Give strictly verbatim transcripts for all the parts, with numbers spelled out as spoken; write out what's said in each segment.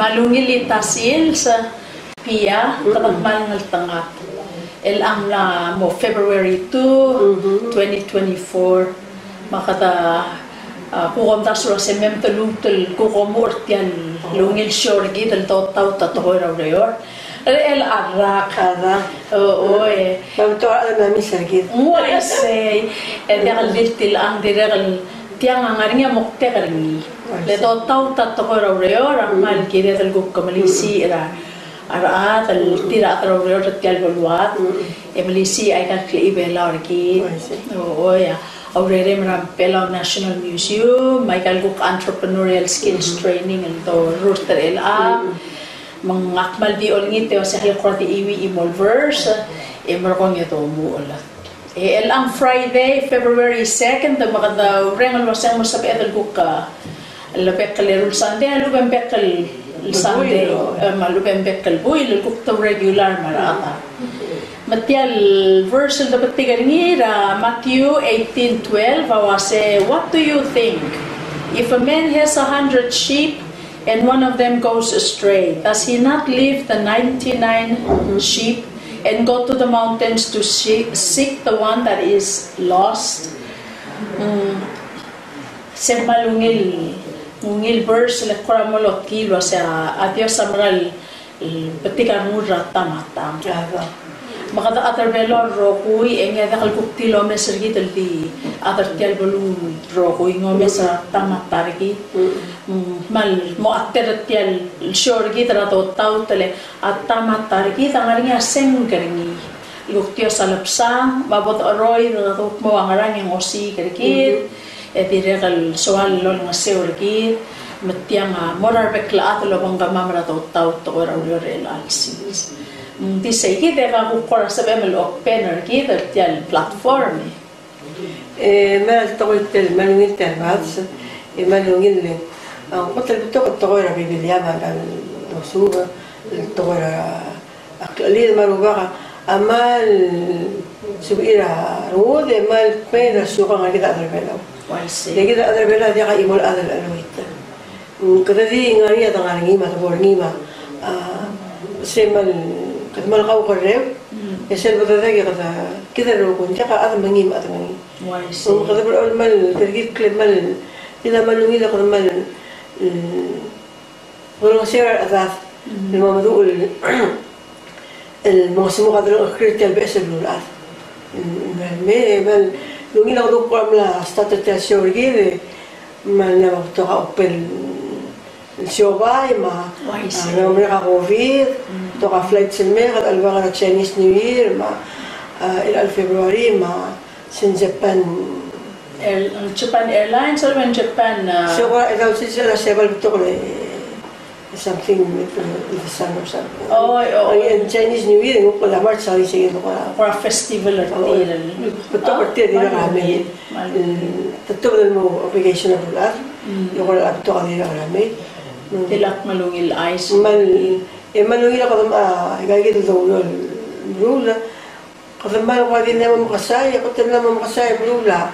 A lungil el ta sils, Pia, kede kmal ngeltengat. El a mla mo February two, twenty twenty-four. Me kede, a, kuk omdasu el uase mei me te lmuut el kuk omuchel er tia el ungil show er kid el Dotaut a Tekoi er a Ureor. E, el a rak. A rak. O, o, e. Me a betok a rechad el mla miss er kid. Ng uaisei. E diak el di tilechang, dirrek el tiang a ngar er ngii a moktek er ngii. Uaisei. Le Dotaut a Tekoi er a Ureor a kmal kired el kuk melisiich er a a rechad el tir a chad er a ureor er tia el beluad, e melisiich aika el klechibelau er kid. Uaisei. O, o, ia. A urerem er a Belau National Museum, me aika el kuk entrepreneurial skills training el dorurt er chelechang. Me ng ak kmal di olengit e uase a kora di chuiuii el mo verse, e merekong e domuchel. E chelechang Friday, February second, me kede oureng el uase ng mo sebeched el kuk, a, lebek el eru el Sunday, a lechub e ng bek el Sunday, e, me a lechub e ng bek el buil, el kuk te regular me a rechad. Me tia el verse el debetik er ngii er a Matthew eighteen twelve, a uase, "What do you think? If a man has a hundred sheep and one of them goes astray, does he not leave the ninety-nine sheep and go to the mountains to see-, seek the one that is lost?" Mm. Se kmal ungil, ungil verse el kora mo lotkii el uase a, a Dios a mera el, el betik a rengul er a ta me a tang. Me kede chad er Belau el rokui, e ng diak el kuk di lomes er kid el di chad er tia el beluu el rokui, ng omes er a ta me a ta er kid. Mm, kmal mo a ter er tia el show er kid er a Dotaut el A ta me a ta er kid a ngar er ngii a sengk er ngii. Kuk Dios a lebsang, me a bo decheroid e kede kuk mo ua ngerang e ng osiik er kid, e dirrek el soal el olengeseu er kid, me tiang a mo er a rebek el chad el obengkemam er a Dotaut, tekoi er a ureor er chelecha el sils. Ng di sei kid e ka kuk kora sebechem el open er kid er tia el platform. E, me a tekoi tel, me a ungil tia el bades, e, me a ungil, a, kot el betok el tekoi er a Biblia me a, me a, me a, tekoi er a, a, klel, me a rubak a, a kmal, sebechir a rengud, e kmal kmei er a siukang er kid a chad er a Belau. Uaisei. E kid a chad er a Belau a diak a chimo el chad el cheluit. Mm, kede di ngar er ngii a dengar er ngii me a debo er ngii me a, a, se kmal, kede kmal kaukerreu, e sel bededek e kede, kid el rokui, ng diak a chad me ngii me a chad me ngii. Uaisei. Mm, kede blechoel kmal, kede kid kmal, kid a kmal ungil e kede kmal, mm, olengeseu er a rechedad, el mo meduch el el mo ngesmuk a delengcheklir er tia el beches el beluulechad. Me, me, me, me, ungil a kede kuk mla start er tia el show er kid, me ng mla betok a open el siobai, me a, a, ng mla merek a COVID, betok a flights el mei, kede chelebangel a Chinese New Year, me a, a, el, el February, me a, Sen Japan. El, Japan Airlines, or when Japan, uh, so, uh, el, el, el, el, something with, uh, with the sun or something. Oh, oh, oh. Chinese New Year, ng kuk a March, sorry, sige, ng kuk a. Kuk a festival er tir. Betok er tir, di er a mei. Betok el mo obligation er a beluulechad. Ng kuk a betok a di er a mei. Di lak malungil a chais. Mal, e malungil a kede, a, ika kid el doulul, doulul. Kede kmal kora di mla mo mekesai, e kot el mla mo mekesai a beluulechad.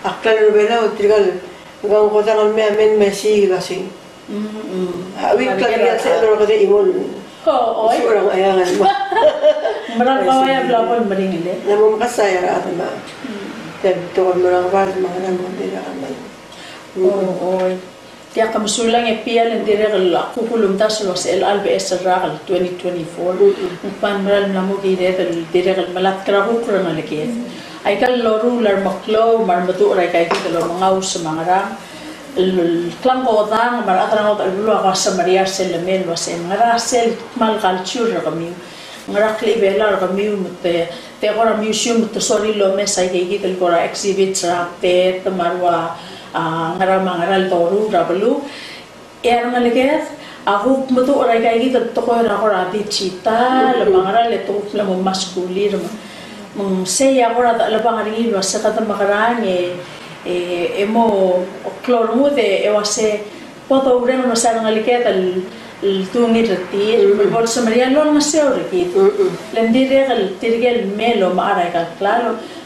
A klalo er a Belau, tirka el, ngkang kodang el mei a mei me siik el uasei. Mm, mm. A, wik el klalo er a Belau, se el kede chimo el. O, oi. Soal er a Ngcheangel me a. Mera el kawai a bla bo el meringel e. Mla mo mekesai a rechad me a. Mm. Tia el betok el mo er a Ngebard me a ngerang me a dirrek el mei. O, oi. Tia ke mesulang e Pia, le ng dirrek el kuk ulemdasu el uasei chelecha el beches el rak el twenty twenty-four. Mm-mm. Ng kmal mera el mla mo kired el dirrek el melatk er a kuk rengeleked. Aika el loruul a remeklou me a remeduch er aika kid el omengaus me a ngerang. El, el klangkodang me a rechad er a ngodech el beluu a ko semeriar sel lemei el uasei ngera sel kmal culture er kemiu. Ngera klechibelau er kemiu me te, te kora museum me te sorir el omes aika kid el kora exhibits er a tet me a rua, a, ngera me a ngera el doruul er a beluu. E a rengeleked a kuk meduch er aika kid el tekoi er a kora digital, me a ngera le te kuk mla mo maskulir me, me ng sei a kora dechelebangel er ngii el uasei kede mekerang e, e, e mo klou a rengud e, e uasei Bo doureng el uasei a rengeleked el, el dungil er tir, mm, me bo lsemeriar el olengeseu er kid. Mm-mm. Le ng dirrek el tirke el mei el omechar aika el klalo,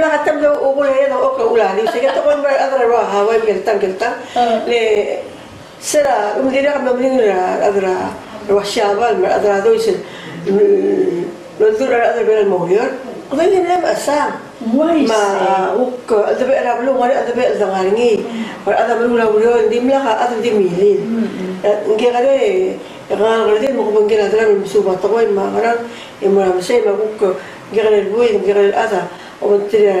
dimlak a taem el okeuid er a, okeuid er a, di se ke tekoi el mo er a rechad er a Hawaii, me ke tang, ke tang. Le se er a, um, dirrek el mla meringel er a rechad er a Siabal, me a rechad er a Dois el, mm, el oldurech a rechad er a Belau el mo oureor. Kede di mle mechesang. Uaisei. Me a, a, kuk, a, cheldebechel er a beluu, ng ngar er ngii a cheldebechel el dengar er ngii. Me a rechad a meruul a ureor, ng dimlak a chad el di milil. Mm, mm. E, ng kekerei, e, ngar er ngii a redil, me kuk ngike el chad el mesuub a tekoi, me a ngerang, e mo er a mesei, me a kuk, ng kekerei el buil, ng kekerei el chad a obengterir a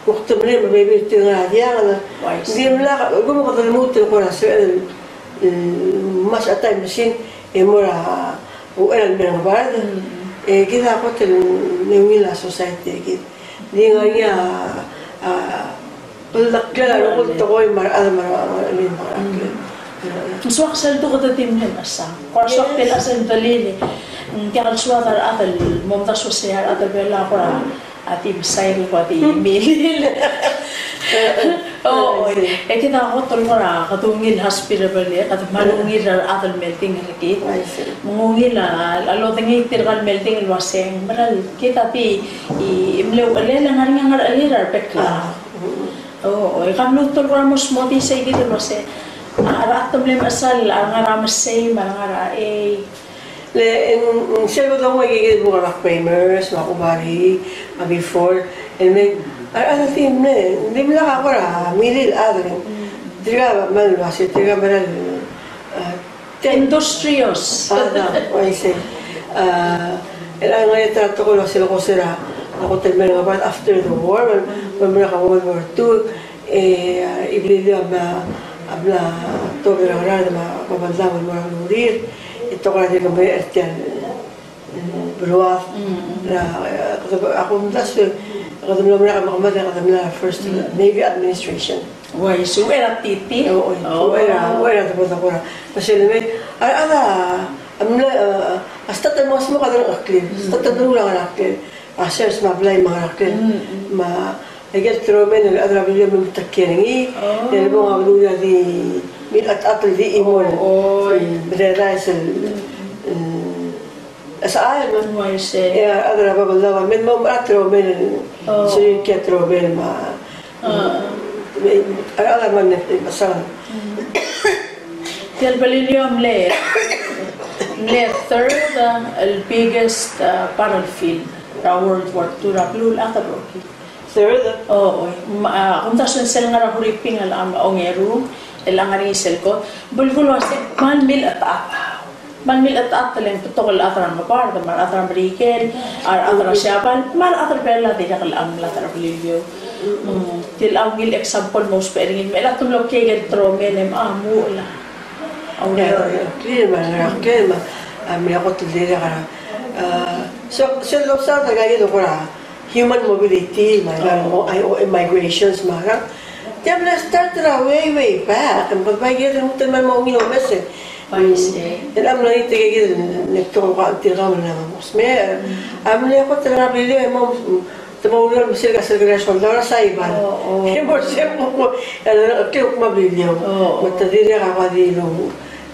kuk temel me a bebil er tir el ngar er a diangel. Uaisei. Ng dimlak, kuk me kede lmuut el kora sebechel el, el, mas a taem el mesang, e mo er a uchei er a mle Ngebard. Mm. E kid a kot el mle ungil a society er kid. Ng di ngar er ngii a, a, kldakl er a rokui el tekoi me a rechad me a, me a, me a, me a, mm. Ng soak sel kuk kede di mle mechesang. Kora soak, yes, tia el sel delil. Ng diak el soad a rechad el mo omdasu el uasei a rechad er a Belau a kora a di mesa el kuk di milil. O, o, e kid a kot el kora kede ungil hospitable, e kede kmal ungil er a rechad el melding er kid. Me ng ungil a, a lodengei tirka el melding el uasei, ng mera el kid a di, e mle uchelel e ng ngar er ngii a ngerechelir er a rebek el chad. O, o, e ke mle lmuut el kora mo smodii sei kid el uasei, a rechad a mle mechesang a ngar er a mesei me a ngar er a, e, le, ng, ng sel bo donguiu aike el buk er a Kramer's, me a Kubari, me a Before, el me, a, a, di mle, dimlak a kora milil a chad er ngii. Tirka a mle uasei, tirka a mera el, a, te- industrious. A, da, uaisei. A, el ngar er ngii a ta er a tekoi el uasei el ko se er a, a kot el mle Ngebard after the war, me, me, me a World War Two, E, a, Iblilio a mla, a mla tobed er a Ngaraard me a Babeldaob el mo er a kelurir, e te kora dirk mei er tia el, mm, beluad. Mm, mm. Er a, e, kede, a kumdasu e kede mla merek a mekemad e kede mla first, mm, Navy administration. Uaisei, uchei er a titi? O, o, uchei er a, uchei er a tebedebek er a. Me sel mei, a, a, a, a mla, a, a start el mo smoke a delengcheklir, mm, start el meruul a ngeraklir. A sers me a blai me a ngeraklir. Mm, mm. Me a Aike el tromel el chad er a Beliliou a mle metik er ngii, oh, el bong a belurir a di mle chetechat el di chimo el, oh, oh, el mle rais el, mm, el, el sechal. Oh, I see. E a rechad er a Babeldaob a mei el mo mechar a tromel el, oh, sorir tia el tromel me a, ah, mm, a rechad a mle mechesang. Mm. Tia el Beliliou a mle, mle third, uh, el biggest, uh, battlefield er a World War Two er a beluulechad el rokir. Third? O, oi. Me a, a kumdasu e sel ngar er a Huriping a mla ongeru, e le ngar er ngii sel kot. Belkul el uasei, kmal mle chetechat. Kmal mle chetechat, e le ng betok el chad er a Ngebard, me a rechad er a Merikel, a rechad er a Siabal, me a rechad er a Belau a dirrek el mlad er a Beliliou. Mm. Tia el ungil example el mo ousbech er ngii, me a chelecha te mlo kiei el tromel e mo, a, mo uchul a. Clear, clear, me a, clear, me a. A mle kot el dirrek a, a, so, so el losaod a ika el kora human mobility, me a, oh, mo, I O M migrations, me a, tia mle start er a way, way back, me kede bai kid el lmuut el mei el mo ungil omes e. Bai, sei. E a mle tia kid el, ne, tirka el kau el mla mo smecher. Mm. A mle kot el ngar er a Beliliou e mo, te mo oureor el mesil a sel kora soldau er a Saipan. Oh, oh. E mo se mo, mo, e, ke kuk me a Beliliou. Oh, oh. Me te dirrek a ua di lu,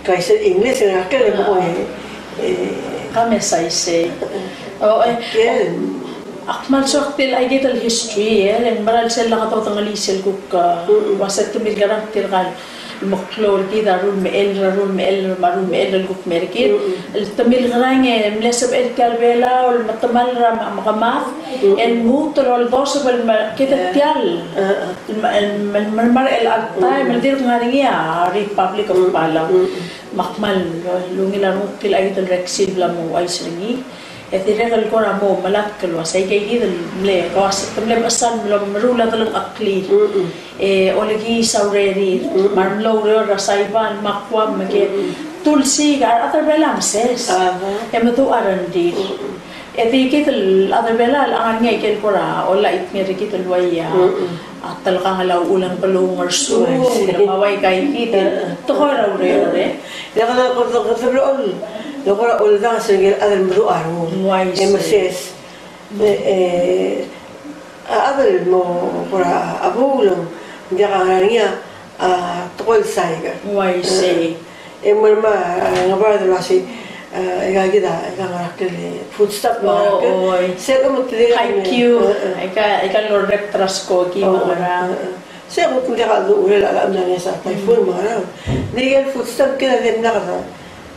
kaisel English, e ngak el mo, e, e. Ka mesa isei. Oh, e. Ke. Ak kmal soak tia el, aike el history, e, le ng mera el sel lak dodengelii sel kuk, a, mm-mm, ua se te milkerang tirka el meklou er kid a rulmechell, a rulmechell, me a rulmechell el kuk mer kid. Mm-mm. El te milkerang e mle sebechel tia el Belau el metemall er a me-, mekemad, mm-mm, el lmuut el oldoseb el me-, kid, yeah, tia el, uh-uh, el me-, el me-, el me-, el me-, el time, mm-mm, el dirk ngar er ngii a Republic of, mm-mm, Palau. Mm-mm. Me ak kmal ungil a renguk el aike el reksil el bla mo ouchais er ngii. E dirrek el kora mo melatk el uasei aike kid el mle, ko uasei te mle mechesang el mlo meruul a delengcheklir. Mm-mm. E olekiis a urerir, mm-mm, me a remlo oureor er a Saipan, me a Guam, me ke, mm-mm, dulsiik a rechad er a Belau a meses. Aha. E meduch a rengrir. Mm-mm. E di kid el chad er a Belau a ngar er ngii aike el kora olaitkngir er kid el uaia, mm-mm, a telkangel a uchul me ng beluu a ngersuul, oh, me a uaika kid el tekoi er a ureor, e. Ia, kede, kede, kede, kede blechoel, le kora oldanges er ngii el chad el meduch a rengul. Uaisei. E meses. E, e, a chad el mo kora a bul, ng diak a ngar er ngii a, a, tekoi el saik. Uaisei. E, e, e mei me a, a, ngebard el uasei, a, aika kid a, aika ngar er a food stamp, oh, ngar er a, oi, se ko mo te dirrek el, high Q, e, e, aika, aika el orrekt er a skoki, oh, me a ngerang. E, e. Se kuk ng diak a uchul e a mla ngeso a typhoon, mm, me a ngerang. Di aike el food stamp kid a dimlak a,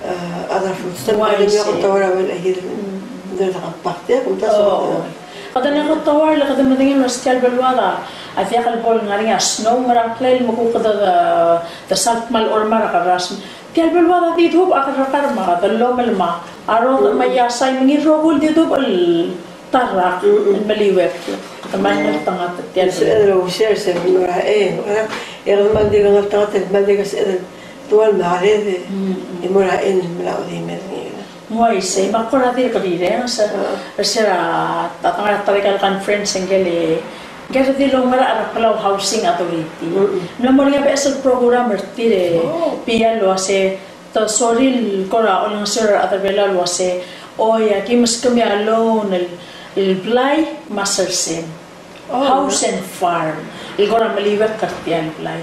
a, a food stamp, uaisei, kede mla kot a ua el, aike el, mm, ng diak a compact, e, kumdasu, oh, e. Kede mla kot a ua el, kede medengei el uasei tia el beluad a diak el bo el ngar er ngii a snow, ngera el mekuk kede, de salt, me a lechub e ng mera el kerras. Tia el beluad a di dubech a kerrekar me a kede llomelem a rodech me a iasai, me ngii el rokui el di dubech el ta el rak, mm-mm, el meliuekl. Kede kmal ngeltengat tia el, sebeched el ouchais er se el mo er a, e, e kede kmal di ngeltengat el kmal di sebeched el dual me a red, mm-mm, e mo er a, e ng mla odimed er ngii. Ng uaisei, me a kora dirk rirenges, a, er se er a, a ta ngar er a ta er aika el conference ngike el, ngike el redil el oungerachel er a Palau Housing Authority. Mm-mm. Ng mla mo er ngii a beches el program er tir e, oh, bia el uasei, te sorir el kora olengeseu er a rechad er a Belau el uasei, oi, aki meskemiu a loan el, el blai me a sersem. Oh. House and farm. El kora meliuekl er tia el blai.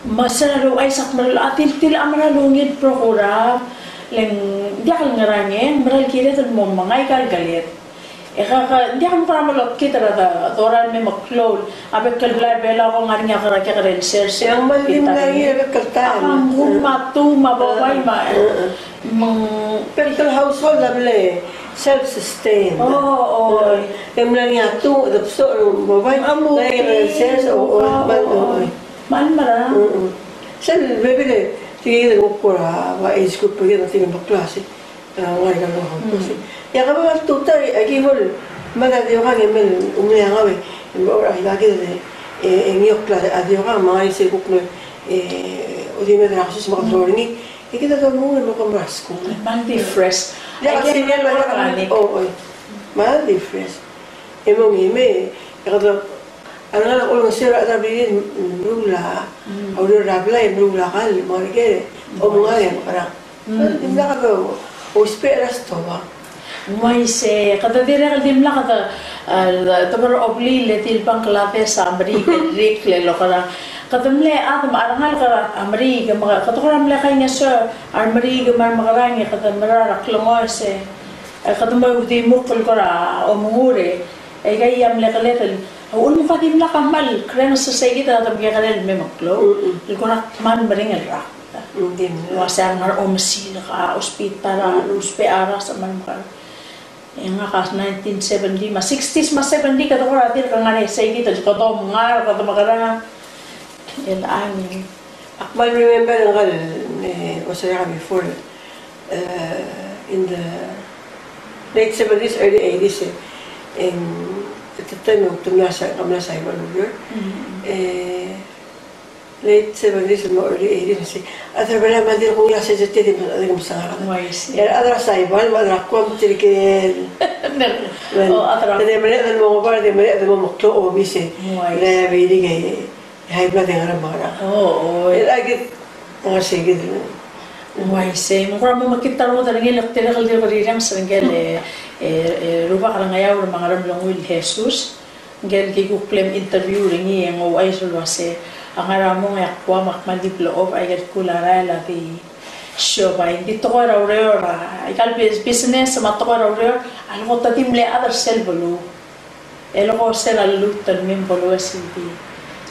Me se er a louchais a kmal, a tiltil a mera el ungil program, le ng diak el ngerang e, ng mera el kired el mo mengai aika el keled. E ka, ka, ng diak el mo kora melekoi er a, a dorael me meklou a bek el blai er a Belau, ko ngar er ngii a kerekerekl el sers. E ng kmal di mla er ngii a bek el taem. A kangkung me a tuu me a bobai me a, e, e, e, me ng, bek el household a mle self-sustain. Oh, oh. E ng mla er ngii a tuu, e de besoch el bobai, a mo, ng ngar er ngii a sers, o, o, oh, kmal, oh, oh, oh. Kmal mera. Mm-mm. Sel bebil e, tirke el kuk kora ua age group er kid, tirke el meklou a se a, ngar er ngii a, mm, e a kebang el tutau, aki bo el mad a diokang e mei el mle ngau e, e mei er a ikakid e, e, e ng iokl a diokang me a ngar er ngii sel kuk mle, e, odimed er a kesus me a kuk mlo er ngii, e kid a domengur e mo kemam er a skuul. Kmal di fresh. Diak a senior, me a diak a, o, o, kmal di fresh. E mo ngii me, e kede a rengalek a olengeseu er a rechad er a blil el meruul a, mm, ureor er a blai, meruul a kall, me a ngerang, e omengai e mekerang. Mm. Dimlak kede ousbech er a stoa. Ng uaisei, kede dirrek el dimlak kede, e, de bo er a obliil e di el Bangladesh a meriik el rirellii el okerang. Kede mle chad me a rengalek er a meriik, me kede kora mle kaingeseu a remeriik me a remekerang, e kede mera er a klengoes e, e kede mo di muk el kora omengur e, e aika a mle keled el, a uchul me ka dimlak a kmal kerrenges er seikid a kede mekekerei el me meklou, mm-mm, el kora kmal meringel el rak. Mm, ng di. Uase a ngar er a omesilek, a hospital, a, mm, ousbech a rasech me a remekerang. E ngak a nineteen seventy, me a sixties me a seventy, kede kora dirk ngar er seikid el kede omngar, kede mekerang. E le ng, ak kmal remember ngak el, e, was there before, e, in the late seventies, early eighties, e, e ng, at the time, e ng te mla sa-, ke mla Saipan el ureor. Mm. E, Late seventies me a early eighties, me sei. A rechad er a Belau a mle dirk ungil a sesei e te di, di mesang a rechad. Uaisei. E a rechad er a Saibal me a rechad er a Guam tirke el, o, a rechad er a, te di mereched el mo ngobar, te di mereched el mo meklou a obis e. Uaisei. Le beirike, e high blood e ngerang me a ngerang. O, o. E a kid, ng sei kid. Uaisei, me ng kora mo mekngit a rengud er ngii el dirrek el dirk rirenges er ngike el, e, e, e, rubak er a Ngeaur me a Ngeremlengui el Jesus. Ngike el ki kuk mle interview er ngii e ng ouchais el uase a ngar er a mong e a Guam a kmal di blechob aike el kul a rael a di siobai. Ng di tekoi er a ureor, a, aika el bus-, business me a tekoi er a ureor a lekot a di mle chad er sel beluu. E lekot se er a lluut el mei me bo lues el di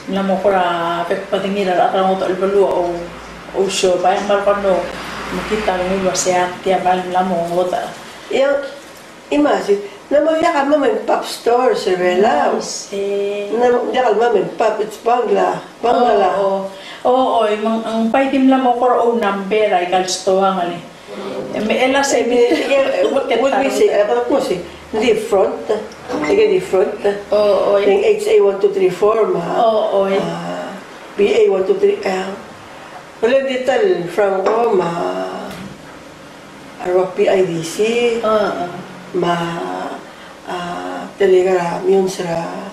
mla mo kora bek el bedengir a rechad er a ngodech el beluu a ou, ousiobai. Ng kmal kora mo mekngit a rengud el uase a tia el mla mo ngodech. Ia, Imagine, ng mo diak a mom and pop stores er a Belau. Uaisei. Ng mo diak a mom and pop, it's Bangla, Bangla. O, o, o, o, me ng, ng bai di mla mo kora ounumber aika el stoa el ngalek. E me el a sei, e me, e, e, would, would we say, e, kede kmo sei, ng di front, e, di front. O, o, e. Ng H A one two three four me a, o, o, e. A, B A one two three, e. Ole ng di ta el Franco me a, a rua P I D C, a, a, me a, a, tia el ngar er a Meyuns er a,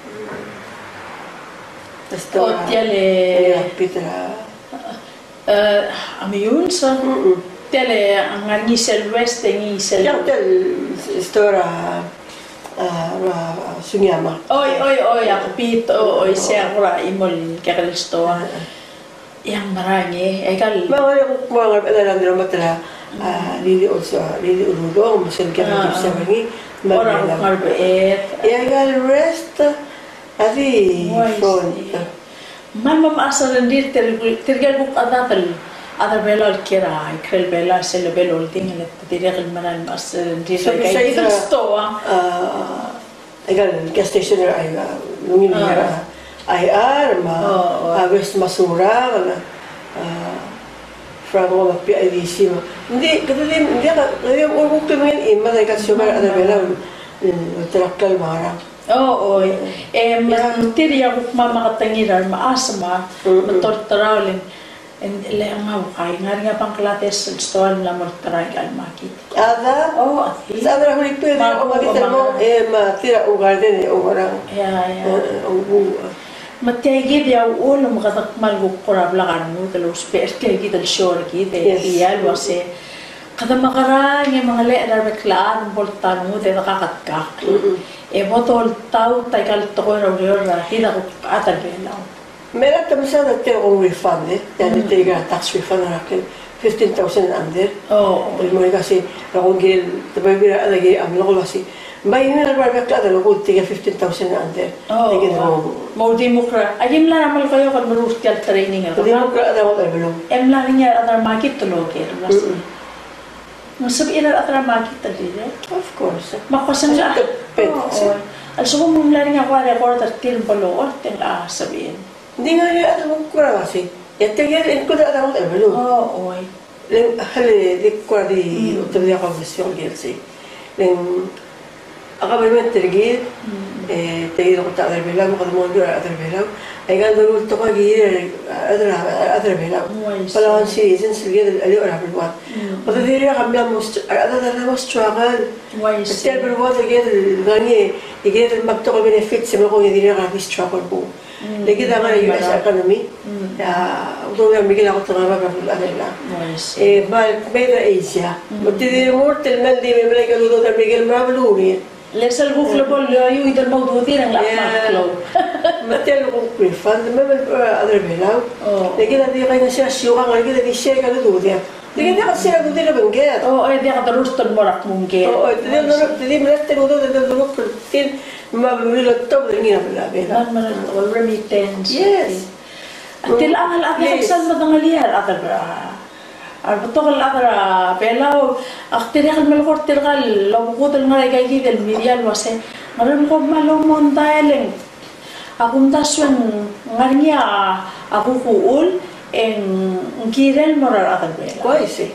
mm, a store, o, tia el, e, Peter a, e, a Meyuns, a. Mm-mm. Tia el ngar er ngii sel West, e ngii sel. Tia el store a, a, a, Sugiyama. Oi, oi, oi, a Pete, o, oi, sei a kora chimo el kekerei el store. A, a. Ia ng merang e, aika el. Me a ngar er a kuk mo ngar er a bechil a rengud el mo ta er a, a, Lili also, a, Lili Uludong, me sel kid a, a, Gibson er ngii, me a, ora Belau. Ngar er a bechil. Ia aika el rest a di front. Uaisei. Me ng mla mechas a rengrir tirke el kuk chad el, chad er a Belau el kiei er a ikrel Belau, sel lebo el oldingel, e te dirrek el mera el mechas a rengrir. So aika besides el stoa, a, aika el gas station er a, a, ungil er a I R me a, o, o, a, West Masurak, a, a, Franco me a P I D C me. Ng di, kede di, ng di, kede di, ua kuk kemengei me aika el siobai er a rechad er a Belau, mm, el olterekokl el ngerang. O, o, e, me tir a kuk mo meketengiil er a remechas me a, mm, me te olterau el E le ng ua kai, ngar er ngii a Bangladesh el stoa el mla mo olterau aika el makit. A da? O, a di. Sa a da er a Hulipe, me a, o, makit el mo, e, me a tir a Ungkarden e Ungarang. Ia, ia. E, e, Ungu, e. Me tia kid a uchul me kede kmal kuk kora blak a rengud el ousbech er tia kid el show er kid, e, yes, tia el uase kede mekerang e mengelechel er a rebek el chad me bo lta a rengud e de kaketkakl. Mm-mm. E bo doltaut aika el tekoi er a ureor er kid a kuk chad er a Belau. Me a te mesa a tia el kuk refund, e, tia el, mm, tia el tax refund er a ker, fifteen thousand and under. O, o. El mo ika sei, el kuk ngii el, te bai bira a laki a mlo ko el uasei. Bai ngii a lebo er a bek el chad el kuk tia el fifteen thousand and under. O, tia el, o. Mo di mukra. A ki mla er a Melekeok el meruul tia el training el. Di mukra a rechad er a beluu. E mla er ngii a rechad er a makit el oker, el uasei. Mm-mm. Ng sebechir a rechad er a makit el dirrek. Of course. Me a kuk se ng, o, o. A lsekum ng mla er ngii a kuk record er tir el bo locholt e ng sebechir. Ng di ngar er ngii a rechad el kuk kora uasei. E tia el, e ng kuk a rechad er a beluu. O, oi. Le ng, hale, di kuk di, mm, ultebedii a conversation el kirel sei. Le ng, a government er kid, mm, e, tia kid a kot el chad er a Belau, me kede mo olbiil er a rechad er a Belau. Aika el doruul el tekoi a kirir a rechad er a, rechad er a Belau. Uaisei. Palauan citizens el kired el cheleuchel er a beluad. Mm. Kede dirrek el mla mo str-, a rechad a mla mo struggle. Uaisei. Tia el beluad el kired el ngar er ngii, e kired el mo betok el benefits, e me kuk e dirrek el di struggle kuk. Mm. Le kid a ngar er a U S economy. Mm. A udoud er a Merikel a kot el ngar er a beluu er a Belau. Uaisei. E, me a, me a Asia. Mm. Me te di remurt el mei el di me mla er ngii a udoud er a Merikel el mei er a beluu er ngii. Le sel kuk lebo el loiuid el mo ududir e ng locha kmal klou. Me tia el kuk refund, me, me, a rechad er a Belau. O. Le kid a di kaingeseu er a siukang, le kid a di share aika el ududir. Di kid a di share aika el ududir el obengked. O, e diak derurt el mo er a kmungked. O, o, te di, te di mle tia el ududir el derurt el tir, me a beluulechad el tobed er ngii er a Belau. Me a, me a remittance. Yes. Tia el chad el, a chad el, yes, sel medengelii a rechad er a A rebetok el chad er a Belau, ak dirrek el melekoi er tirka el obekudel el ngar er aika kid el media el uase, ngerang, kom kmal oumondai e le ng, a kumdasu e ng ngar er ngii a kuk uchul e ng kirel el mo er a rechad er a Belau. Uaisei.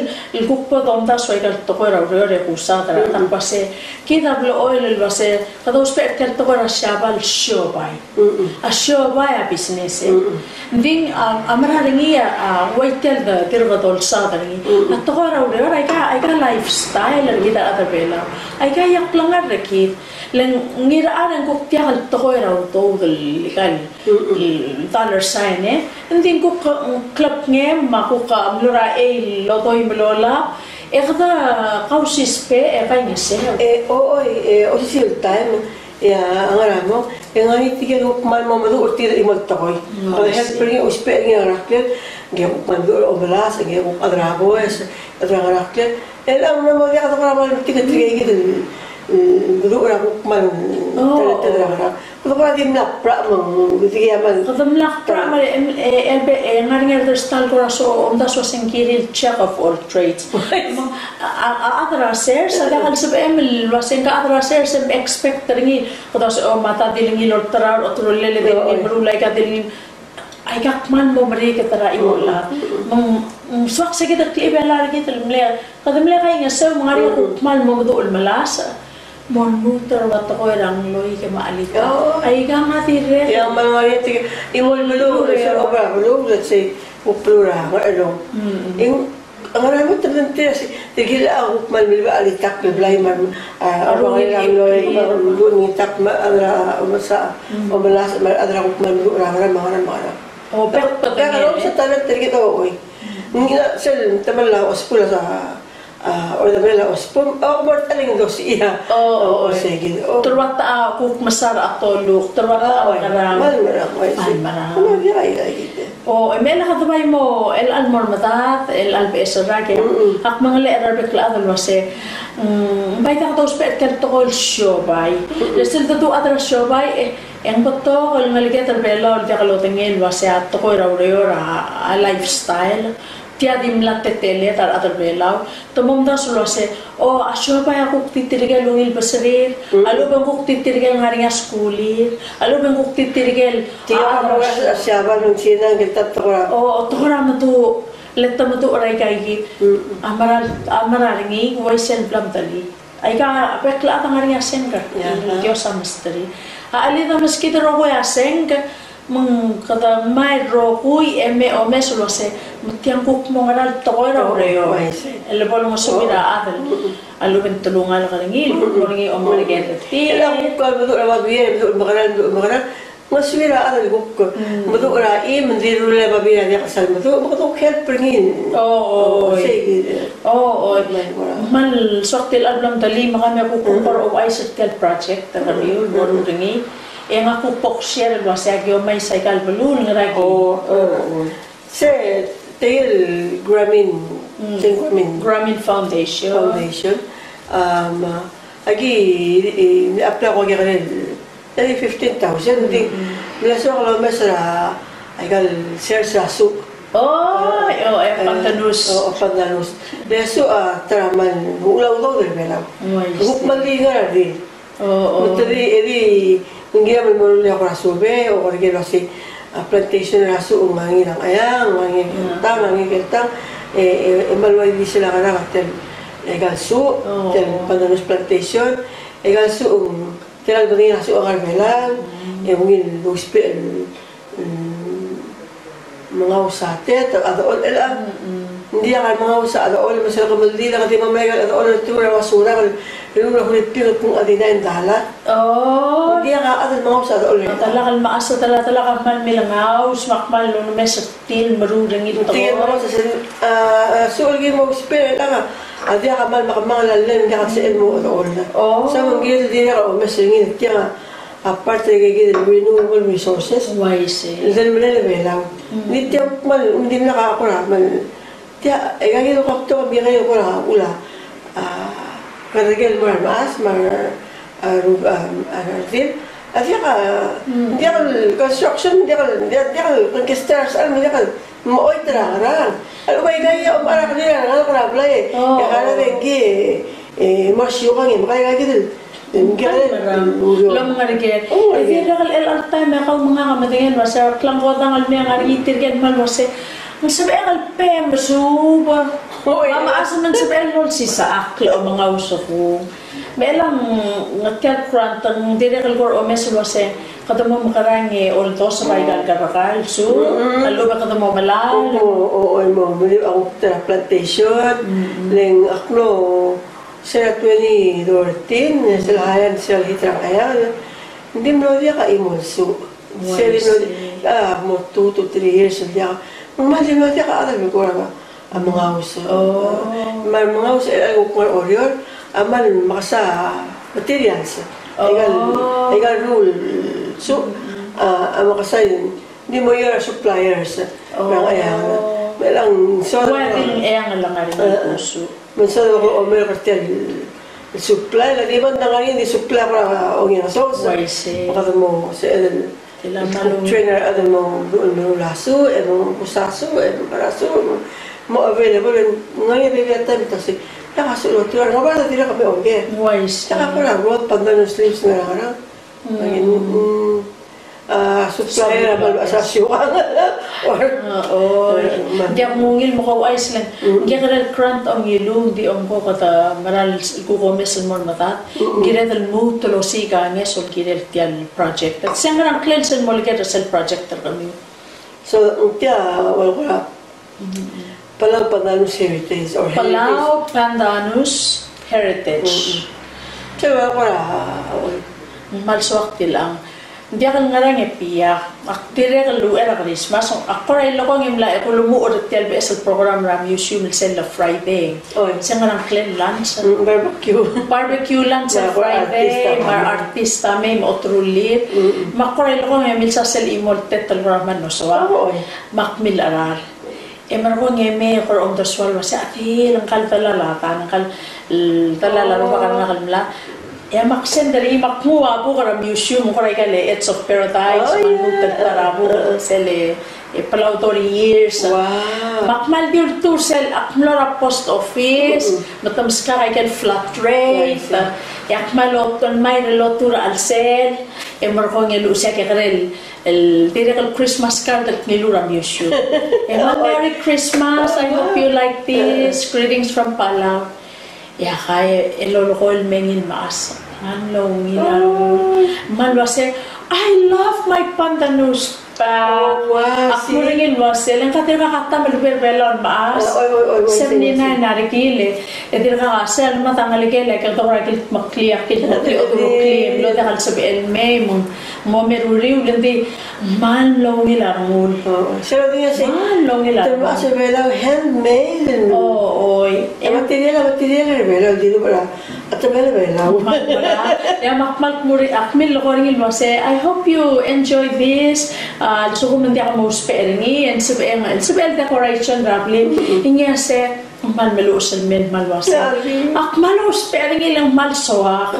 el, el kuk bo domdasu aika el tekoi er a ureor e kusaod er a, mm, ta el kmo se, kid a blechoel el uase, kede ousbech er tia el tekoi er a Siabal el siobai. Mm-mm. A siobai a business, e. Mm-mm. Ng di a, a mera er ngii a, a, ua tia el de, dirk dolsaod er ngii. Mm-mm. A tekoi er a ureor, aika, aika lifestyle er kid a rechad er Belau. Aika a klengar er kid. Le ng ngii er a reng kuk diak el tekoi er a udoud el ikal dollar sign, e. Ng di kuk, mm, klebngem me a kuk, a, mlo er a eil el odoi me lolab, e kede kausisbech e kaingeseu. E, o, o, e, osisiu el taem, e a ngar er a mong, e ng ngar er ngii tirke el kuk kmal mo meduch er tir el chimo el tekoi. Mm, kede help er ngii, ousbech er ngii a ngerakl, ngii a kuk kmal meduch er a omelasech, ngii a kuk chad er a boes, chad er a ngerakl. E le ng mo diak, kede kora kmal metik er tirke el, mm, meduch er a kuk kmal, oh, talented er a ngerakl. Kede kora dimlak practice me ng, kede dimlak practice me ng, e, e, e, ngar er ngii a ta el kora so, omdasu el uaseng kirir el jack of all trades. Me ng, a, a, a chad er a sers, a diak el sebechem el uaseng ke chad er a sers e expect er ngii, kede uaseng, o, me a ta di le ngii el olterau, olterau el, e di le ngii el meruul aika, di le ngii, aika kmal mo merek er a chimo el chad. Me ng, mm, soak se kid el klebelau er kid el mle, kede mle kaingeseu me ng ngar er ngii a kuk kmal mo meduch el melasech. Mo lmuut er a ua tekoi er a ngloik me a chelitakl. Oh. Aika a dirrek. Ia, me ng ngar er ngii tirke el chimo el meluch, e, obra beluu, let's say, kuk beluu er a Ngerchelong. Mm. Ng ngar er a mong e te mengtir a se, tirke el kuk kmal melibech a chelitakl el blai me a, a, obra er a ngloik, me a ngii a chelitakl me a, a, omes-, mm, omelasech me a rechad er a kuk kmal meluch er a ngerang me a ngerang me a ngerang. O, bek, bek, bek, a rechad er a sers a talent er kid a oi. Ng ngar er ngii sel temel a osukul a sa, a, or temel a osukul, o, mo er a eleng dosiik a. O, o, o, sei kid, o. Te ruat a kuk mesa er a toluk, te ruat a, o, ngerang. Kmal merang, oi, sei. Kmal merang. Kmal merang, oi, oi. O, e me a kede bai mo, el chelecha el mo er medad, el chelecha el beches el rak e. Mm-mm. Ak mengelechel er a rebek el chad el uase, mm, bai diak dousbech er tia el tekoi el siobai. Mm-mm. Le sel dedu a chad er a siobai, e, e ng betok el ngeleked er Belau el diak lodengei el uase a tekoi er a ureor a, a lifestyle. Tia di mla teleteled a rechad er Belau. Te mo omdasu el uase, o, a siobai a kuk di tirke el ungil beserir, mm, a lechub e ng kuk di tirke el ngar er ngii a skulir, a lechub e ng kuk di tirke el, tia, a, a, a, a Siabal me a China, ngike el ta tekoi er a, o, tekoi er a meduch, le te meduch er aika kid. Mm. A mera, a mera er ngii, ng uaisei el bla mdulii. Aika, bek el chad a ngar er ngii a sengk er tir, ia, Dios a mesterir. A chelid a meskid el rokui a sengk, me ng kede mei el rokui e me omes el uase, me tiang kuk mo ngera el tekoi er a ureor. Oh, I see. El bo lengosuir a chad el, mm-mm, a lechub e ng telungalek er ngii, el kuk mo er ngii a omengerker er tir. El a kuk meduch er a babier, meduch el mekerang, meduch el mekerang. Ngosuir a chad el kuk, mm, meduch er a chim, me ng di rullii a babier a diak el sal meduch, me kede kuk help er ngii. Oh, oh, sei kid. Oh, oh. Kmal soak tia el bla mdulii, me kemam a kuk, mm, kora ouchais er tia el project er kemiu el mo er ngii. E ngak a kuk bo kusier el uase aki omes aika el beluu el ngar er ngii. Oh, oh, oh. Se, tia el Grameen, mm, tia el Grameen. Grameen Foundation. Foundation. Um, aki, e, apply ko kekerei el, e, fifteen thousand, di, mm, mla soak el omes er a, aika el sers er a such. Oh, e, o, e, pandanus. O, pandanus. Le such a ta er a kmal uchul a udoud er Belau. Oh, I see. Kuk kmal di ngar er a redil. O, o. Me te di, e di, ng kirem el meruul a kora survey, o kora el uase, a, plantation er a such, ng ngii a Ngcheangel, ng ngii a Keltang, ng ngii a Keltang, e, e, e kmal uaisei a ngerang a tia el, aika el such, o, tia el pandanus plantation, aika el such, tia el bedengel a such a ngar er a Belau, mm, e ungil dousbech el, mm, mengaus a tet, a chedechol, el a. Mm, mm. Ng diak a mengaus a chedechol, me sel kemeldiil e ke di mo mei a chedechol el tir a basura, el, el ungil a huripil el kmo a di nine dollar. Oh. Ng diak a chad el mengaus a chedechol. A delak el mechas a delak, delak a kmal milengaus, me a kmal omes er tir el meruul er ngii el tekoi. Tir el mengaus a sel, a, a, such el ki mo ousbech, el a, a diak a kmal mekemanget a llel, ng diak a sebechel el mo chedechol. Oh. Sel mo ng kired el dirrek el omes er ngii, tia a Apart er kid el renewable resources. Uaisei. El del melel a Belau. Mm. Ng di tia kmal, ng dimlak a kora kmal. Tia, e aika kid el kuk betok a mekekerei el kora uchul a, a, kerreker el mo er a mechas, me a, a, ru-, a, a redil. A diak a, mm, diak el construction, diak el, diak, diak el construction, diak el Mo oit er a ngerang. A lechub aika a omechar a kerir a rengalek er a blai. Oh. E kora dengki, e, mo siukang e, me aika kid el, e, ngii a, el, el, el, el, el, el, el taem e kau me ngak a medengei el uase a klangkodang el mei a ngar er ngii tirke el kmal uase, ng sebechek el pay e mesuub. Oh, e. Me a mechas me ng sebechek el olsisechakl e omengaus a kuk. Me chelechang, ng tia el grant, ng dirrek el kora omes el uase, Kede mo mekerang e oldos er a ikal kerrekar el such, a lechub e kede mo melai. O, o, o, mo, mo, a kuk ta er a plantation, le ng ak mlo, se er a twenty thirteen, sel hire, sel hit er a Ngcheangel, ng di mlo diak a chimo el such. Sel di mlo diak, a, mo two to three years el diak. Ng kmal di mlo diak a chad el mekora a mengaus. Me a mengaus e a kuk ngar er a Oreor a kmal mekesai a materials. Aika el, aika el rule. So, a, a mekesai, ng di mo er a suppliers er a Ngcheangel. Me a lechub, so, ua di Ngcheangel a ngar er ngii el such. Me ng soad el omerk er tia el supply, le di banda ngar er ngii di supply er a ongeasonges. Uaisei. Me kede mo, se el Kuk trainer a chad el mo, mo meruul a such, e mo kusa a such, e mo mekera a such, mo, mo available, e ng ngar er ngii a bebil el taem e te sei, "Ia, a such el lotu er a Ngebard a dirrek el me ongei." Uaisei. Ia, a kora ruod, pandanus, sleeves, ngerang, ngerang. Mm. A supplier a kmal mesa a siukang. Or, o, e, me ng diak mo ungil me ko ouchais le ng kekerei el grant a ungil, ng di omko kede mera el kuk omes el mo er a medad. Ng kired el lmuut el osiik a ngeso el kirel tia el project. At se ng ngerang ngklel sel molekoi er sel project er kemiu? So, ng tia, well, kora Palau Pandanus Heritage or Heritage. Palau Pandanus Heritage. Mm-mm. Tia, well, kora, well, ng kmal soak tiang. Ng diak el ngerang e pia. Ak dirrek el uchei er a Christmas, ak kora ilekong e mla e kuk lmuut er tia el beches el program er a museum el sel Friday. Oi. Se ng ngerang ngklel el lunch? Mm, barbecue. Barbecue lunch er a Friday, me a artist a mei me a oterulir. Mm-mm. Me ak kora ilekong e milsa sel chimo el tet el kora mle soak. O, oi. Me ak milcherar. E merekong e mei e kora omdasu el uasei, a di, ngka el delal a, ngka el delal a rubak er ngak el mla. E me ak send er ngii me ak nguu a buk er a museum, kora aika el Edge of Paradise, me a lmuut el ta er a buk, sel e, e Palau thirty years. Wow. Me ak kmal di ultuil er sel, ak mlo er a post office, me te meskak aike el flat rate, e ak kmal otmai el lotu er a chelsel, e merekong e luchesii a kekerei el el dirrek el Christmas card el ngiluu er a museum. E me a Merry Christmas, I hope you like this, greetings from Palau. E a kai e lolekoi el me ngii el mechas. Me ng mlo ungil a rengul. Me ng uasei, "I love my pandanus bag." Ak mo er ngii el uasei, le ngka dirkak a ta me lebo er a Belau el mechas. Seventy-nine a rekil e. E dirkak a sel me a ngelekel e kede kora kildmeklii, kildmeklii, odureklii, e mlo diak el sebechel el mei me ng mo meruriul, le ng di, kmal mlo ungil a rengul. O, se el di uasei, kmal mlo ungil a rengul. Te mechas er a Belau, handmade. O, oi. E a material, a material er a Belau, di du bla, a te Belau, Belau. Kmal, kmal. E a me ak kmal kmuri, ak milekoi er ngii el uasei, "I hope you enjoy this." A, a lsekum ng diak mousbech er ngii, e ng sebechel, ng sebechel el decoration er a blil. Ngii a se, Ng kmal meluches el mei el kmal uasei. Ak kmal ousbech er ngii el ng kmal soak.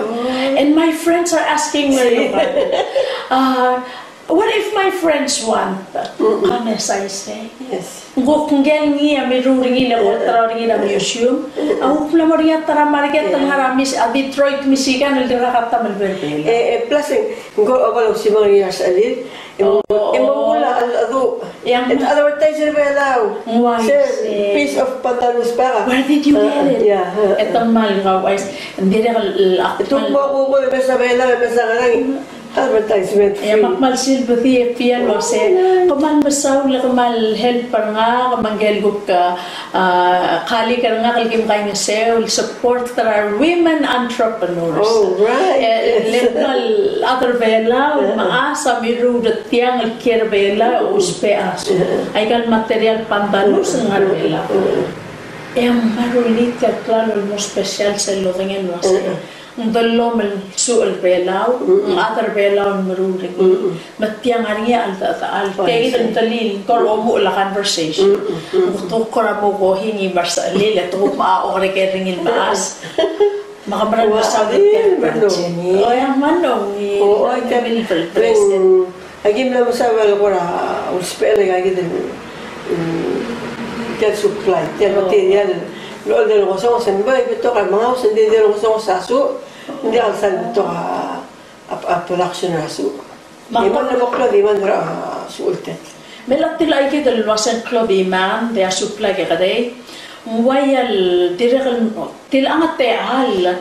And my friends are asking where you got it. Uh, what if my friends want? Come as I say. Ng kuk ngii a mirruul er ngii el kot er ngii er a museum. A kuk mla mo er ngii a ta er a market el ngar er a Mis-, a Detroit, Michigan, el dirkak a ta me lebo er Belau. E, e, plus, ng kora oba el ousimang er ngii a sechelil. E mo, e mo ula, a, a du. E ng advertise er Belau. Ng uaisei. Piece of pandanus bag. Where did you get it? Yeah. E te kmal ngau, uaisei. Ng dirrek el, el, ak kmal. Tuk mo kuk mo, e mesa Belau, e mesa ngerang. Advertisement. E me ak kmal silbedii e pia el uasei. Kmal mesaul e kmal help er ngak, me ngike el kuk, a, a, colleague er ngak el kim kaingeseu el support er a women entrepreneurs. Oh, right. E, le kmal chad er Belau, me a sa mirruul er tiang el kiei er Belau, ousbech a su. Aika el material pandanus el ngar er Belau. E ng kmal rullii tia el klalo el mo special sel lodengei el uasei. Ng dellomel such el Belau, ng chad er Belau el meruul er ngii. Me tiang a ngar er ngii a cheldechedechal. Tia kid el delil, ng kora omuchel a conversation. Ng kuk kora mo kohing e mei er a sechelil, e te kuk mo okereker er ngii el mechas. Me ke meral mesaul er tia el project. O, e ng kmal ungil. O, e te Aki mla mesaul el kora ousbech er aika kid el, mm, tia el supply, tia el material el, el di longesonges, e ng bai betok a mengaus, e ng di longesonges a such, ng diak el sal betok a, a, a production er a such. E me ng mo klou a demand er a such el tet. Me a lak tia el aika kid el uasei ng klou a demand, e a supply a kekerei. Ng uai el dirrek el, tia el ngar er a techall,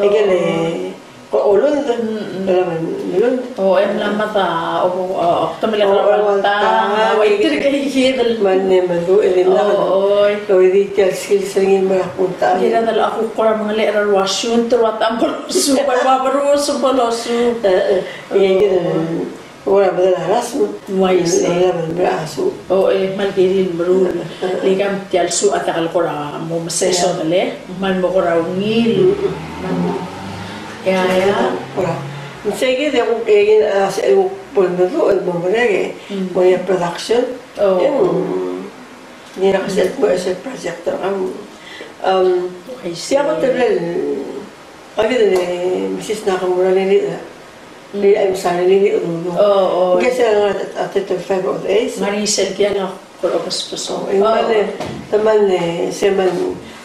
Aike el, ko olond, mm, mm, melond. O, e mla mad a, o, o, o, te mle, o, kora, o, ualta, ualta, a, uaiter, aike el kid el. Me ng meduch e dimlak. O, oi. Lo di tia el skills er ngii el mera el kuk ta. Kid a dal a kuk kora mengelechel er a uaisei, te ua ta bo losuub, ua berrus bo losuub. E, e, aike el Kora bedul a rasm. Uaisei. Kora bedul a rasm. O, e, kmal kirir el meruul. Le ikang tia el suub a ta el kora mo mesesodel, e. Kmal mo kora ungil. Ia, ia. Kora. Ng sei kid e kuk, e, a, se, e, kuk bo lemeduch el mo merek, e. Mm. Mo er a production. O. E, mm. Ng diak a sel, mo er sel project er kemam. Um, uaisei. Tia ko te mle, a kid el Mrs. Nakamura el, el, el, I'm sorry, el, el, el, o, o. Ng sel ngar er a, a, Title Five of Ace. Ngar er ngii sel tia el kora obesbesong. O, ng mle, te mle, se mle,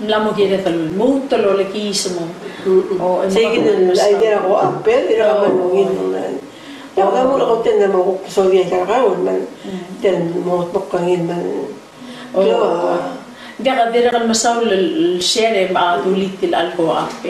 Mla mo kired el lmuut el olekiis mo. Mm-mm. O, e sei kid el idea er a co-op, e dirrek el kmal ungil. Ia, kau a kuk content me kuk soak el kau, me tia el mo kuk ngii, me O, ng diak, dirrek el mesaul el share me a dulii tia el co-op.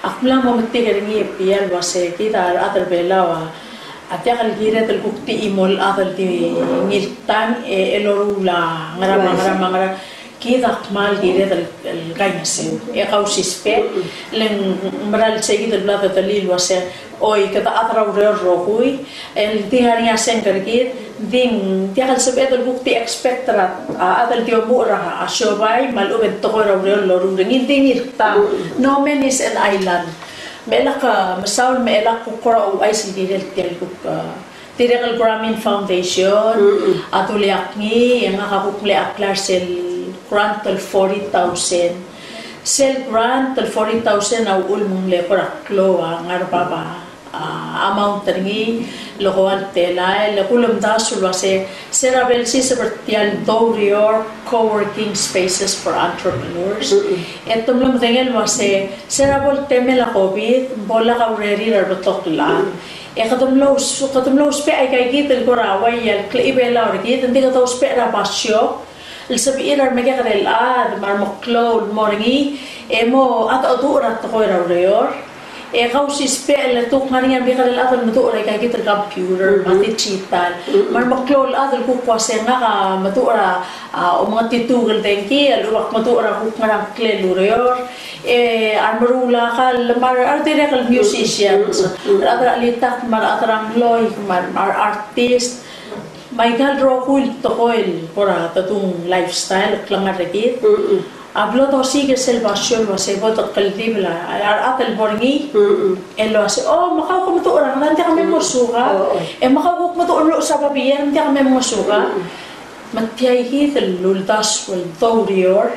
Ak mla mo metik er ngii e tia el uase kid a rechad er Belau a diak el kired el kuk di chimo el chad el di ngii el tang e, e loruul a ngera me a ngera me a ngera. Kid a kmal kired el, el kaingeseu. E kausisbech, le ng mera el sei kid el bla dedelii el uase Oi, kede chad er a ureor el rokui, el di ngar er ngii a sengk er kid, di ng diak el sebeched el kuk di expect er a, a chad el di omuchel er a siobai me a lechub e ng tekoi er a ureor el loruul er ngii, di ngii el tang. No man is an island. Me chelechang, mesaul me chelechang kuk kora ouchais el kirel tia el kuk, a, dirrek el Grameen Foundation a duleak ngii, e ngak a kuk mle apply er sel grant el forty thousand. Sel grant el forty thousand a uchul me ng mle kora klou a ngar er bab a a, amount er ngii, el ko el telael, e kulemdasu el uase, se er a bo lsiseb er tia el doureor co-working spaces for entrepreneurs. E te mlo medengei el uase, se er a bo el temel a COVID, bo lak a urerir a rebetok el chad. E kede mlo, kede mlo ousbech aika kid el kora uai el klechibelau er kid, ng di kede ousbech er a basio, el sebechir a remekekerei el chad, me a remeklou el mo er ngii, e mo cheldecheduch er a tekoi er a ureor. E kausisbech el kuk ngar er ngii a remekekerei el chad el meduch er aika kid el computer, me a digital. Me a remeklou el chad el kuk uase ngak a meduch er a, a, omengetituu el dengki, a lechub ak meduch er a kuk ngerang klel ureor. E a remeruul a kall, me a re, a redirrek el musicians. A rechad er a chelitakl, me a rechad er a ngloik, me a re, me a re artist. Me aika el rokui el tekoi el kora tetung lifestyle el klengar er kid. A blo dosiik er sel basio el uase bo dekldibel a, a rechad el bo er ngii. El uase, o, me kau ke meduch er a, ng diak me mngesukau. E me kau kuk meduch er a luches a babier, ng diak me mngesukau. Me tia kid el uldasu el doureor,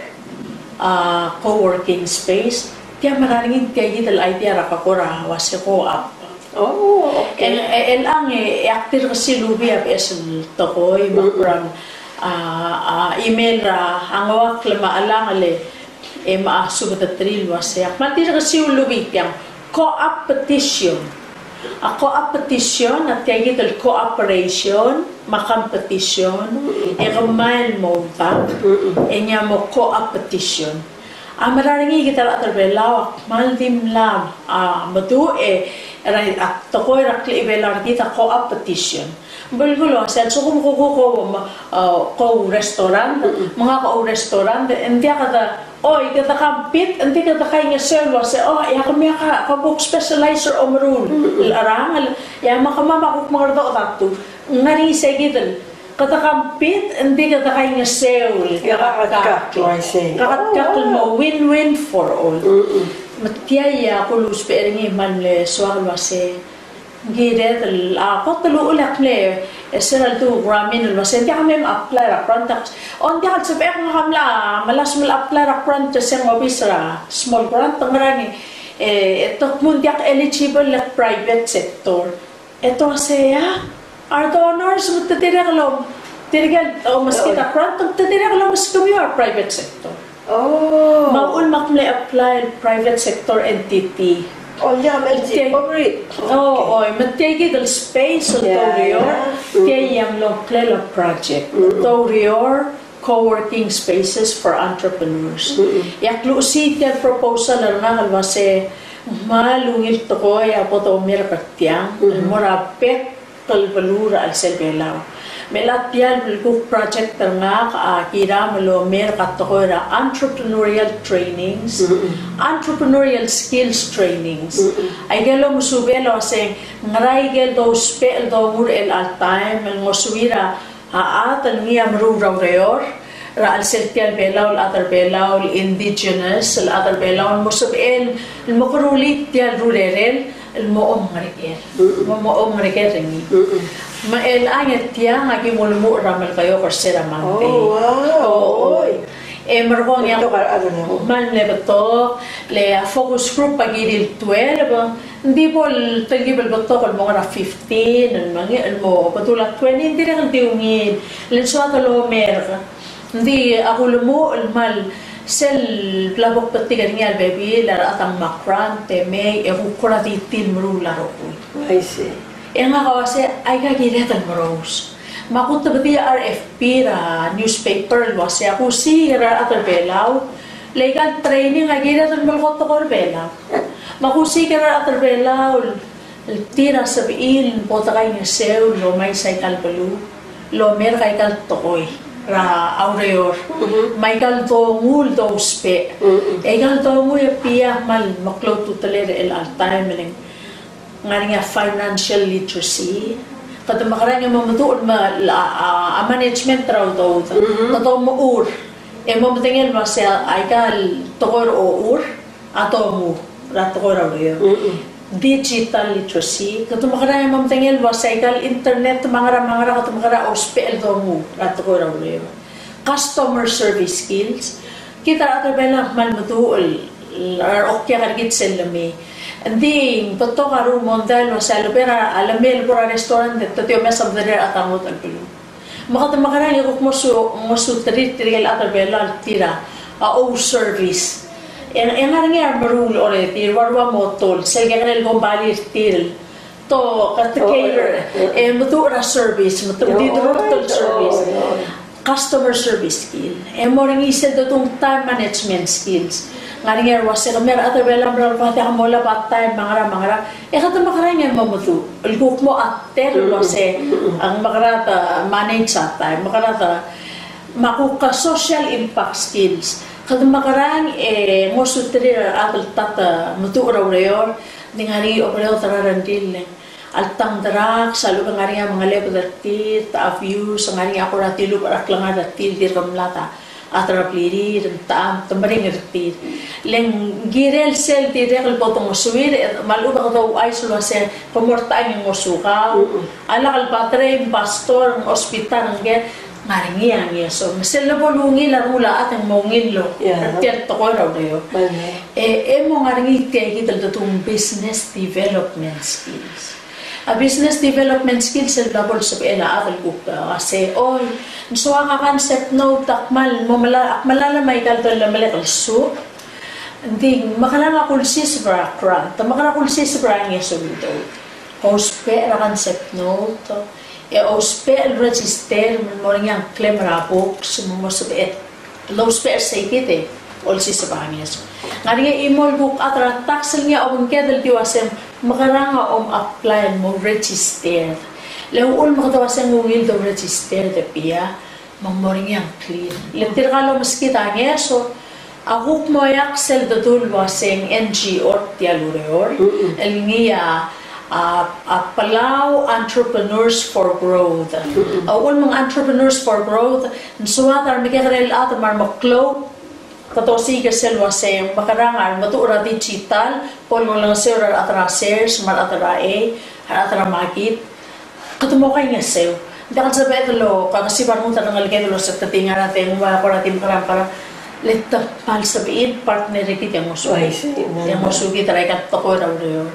a, co-working space. Tia me a ngar er ngii tia kid el idea er a kora uase co-op. Oh, okay. El, el, el ang e, e ak dirk silubii a beches el tekoi, me a program, a, a, email er a ngoakl me a chelangel e, e me a subedeterir el uase. Ak kmal dirk silubii tiang, co-opetition. A co-opetition, a tia kid el cooperation, me a competition, e kemam el mo uldak, e ng mo co-opetition. A mera er ngii kid a rechad er Belau a kmal di mla, a, meduch e, er a, a tekoi er a klechibelau er kid a co-opetition. Belkul a sel sekum kuk, kuk, kuk, a, kuk restaurant, me ngak a restaurant, e ng diak kede, oi, kede compete, e ng di kede kaingeseu el uase, o, e a kemiu a ka, ka kuk specialize er a omeruul el cherangel, e a me kemam a kuk mengeredechel a tu. Ng ngar er ngii sei kid el kede compete, e ng di kede kaingeseu el, ia, kaketkakl. Kaketkakl, I see. Kaketkakl el mo win-win for all. Me tia a kulusbech er ngii me a mle soak el uase, ng kired el, a, kot el uchul e ak mle, e, se er a ledu Grameen el uase, ng diak me mle apply er a grant, o, ng diak el sebechek, ngak a mla, melasem el apply er a grant er se ng obis er a small grant, ng ngar er ngii, e, e te kmo ng diak eligible el private sector. E te uase, ia, a re donors me te dirrek el om, tirke el omeskid a grant, me te dirrek el omeskemiu a re private sector. Oh. Me a uchul me ak mle apply el private sector entity. Oh, yeah, me tia, oh, oh, me tia kid el space el, yeah, oureor, yeah. Mm. Tia a mlo ngklel a project. Mm. Oureor, co-working spaces for entrepreneurs. Mm. E ak luchesii tia el proposal er ngak el uase ng kmal ungil tekoi a bo domerk er tiang, mm, el mo er a bek el beluu er a chelsel Belau. Me a tia el kuk project er ngak a kiram el omerk a tekoi er a entrepreneurial trainings, mm, entrepreneurial skills trainings. Mm. Aike el omesubel el uase ng ngera aike el dousbech el dongu er chelecha el taem el ngosuir a a chad el ngii a meruul er a ureor er a chelsel tia el Belau, el chad er Belau, el indigenous, el chad er Belau, el mo sebechel el mekerulii tia el rurerel el mo omengereker. Mm-mm. Mo, mo omengereker er ngii. Mm-mm. Me chelechang e tiang a ki mo lemuchel er a Melekeok er se er a Monday. Oh, wow. Oh, oh. E merekong e ak kmal mle betok, le a focus group a kirir el twelve, Ng di bo el telkib el betok el mo ngar er a fifteen, el mo nge-, el mo bedul a twenty, ng dirrek el di ungil, le ng soad el omerk. Ng di a kulemuchel el kmal sel bla bo kbetik er ngii a lebebil a rechad a ngmai a grant e mei, e kuk kora di tir el meruul a rokui. I see. E ngak a uase, aika kired el merous. Me a kutebedii a R F P er a newspaper el uase, ak osiik er a rechad er Belau, le aika el training a kired el melekoi a tekoi er Belau. Me ak osiik er a rechad er Belau el tir a sebechir el bo dekaingeseu el omais aika el beluu el omerk aika el tekoi er a ureor. Mhm. Me aika el dongu el dousbech. Mhm. Aika el dongu e bai kmal meklou a ultutelel er chelecha el taem el ng ngar er ngii a financial literacy. Kede mekerang e mo meduch el me-, a, a, a management er a udoud. Mhm. Kede omechur. E mo medengei el uase aika el tekoi er a ochur a dongu er a tekoi er a ureor. Mm-mm. Digital literacy, kede mekerang e mo medengei el uase aika el internet me a ngera me a ngera, kede mekerang e ousbech el dongu er a tekoi er a ureor. Customer service skills, kid a rechad er Belau a kmal meduch el, el, er a okiak er kid sel lemei. Ng di ng betok a rule mondai el uase a lebo er a, a lemei el bo er a restaurant e te di omes a mederir a rechad a ngodech el beluu. Me kede mekerang e kuk mo su-, mo suterir tirke el chad er Belau el tir a ou service. E ng, e ng ngar er ngii a remeruul el orretir, ua rua motol, sel kekerei el kombalii er tir el to, kede cater, e meduch er a service, me te di deruul el service. Customer service skill. E mo er ngii sel dedu el time management skills. Ng ngar er ngii a rua se kemiu a rechad er Belau a mera el kmo diak molab a time me a ngera me a ngera. E kede mekerang e mo meduch el kuk mo a tir el uase, mm, mm, mm, a mekerang e manage a time, mekerang e, me a kuk a social impact skills. Kede mekerang e ngosuterir a rechad el ta te meduch er a ureor, ng di ngar er ngii a oberaod er a rengrir el alta ng drugs, a lechub e ng ngar er ngii a mengelebed er tir, te abuse, ng ngar er ngii a kora dilubech er a klengar er tir, dirk mlad a a chad er a blirir, me te, te meringel er tir. Le ng kirel sel dirrek el bo dongesuir, me a lechub e kede ouchais el uase, ke mo er tiang e ng ngosukau. Mm-mm. A lak el pater, ng pastor, ng hospital, ng ke, ng ngar er ngii a ngeso. Me sel lebo lungil a rengul a chad e ng mo ungil el, yeah, er tia el tekoi er a ureor. Well, yeah. E, e mo ngar er ngii tia kid el dedu el business development skills. A business development skills el bla bo lsebechel a chad el kuk, a, uase, oi, ng soak a concept note, ak kmal mo mela-, ak melalem aika el dolemelek el suub. Ng di mekerang a kulsiseb er a grant, mekerang a kulsiseb er a ngeso el udoud. Ousbech er a concept note, e ousbech el register, me mo er ngii a ngklem er a books, me mo sebeched el ousbech er sei kid e olsiseb a ngeso. Ng ngar er ngii a chimo el kuk chad er a tax el ngii a obengked el di uase ng mekerang a om apply el mo register. Le uchul me kede uase ng ungil el do register e bia, me ng mo er ngii a ngklir. Le tirka el omeskid a ngeso, a kuk mo eak sel dedu el uase ng N G O er tia el ureor, mm-mm, el ngii a, a, a Palau Entrepreneurs for Growth. Mm-mm. A uchul me ng Entrepreneurs for Growth, ng soad a remekekerei el chad me a remeklou, kede osiik er sel uase ng mekerang a remeduch er a digital, bo lolengeseu er a rechad er a sers, me a rechad er a, a rechad er a makit. Kede mo kaingeseu. Ng diak el sebeched el okakesib a rengud a rengeleked el uase te di ngar er a dengua e kora di mekerang, mekerang. Le te kmal sebechir el partner er kid e ngosukid. Uaisei, e ngosukid er aika el tekoi er a ureor.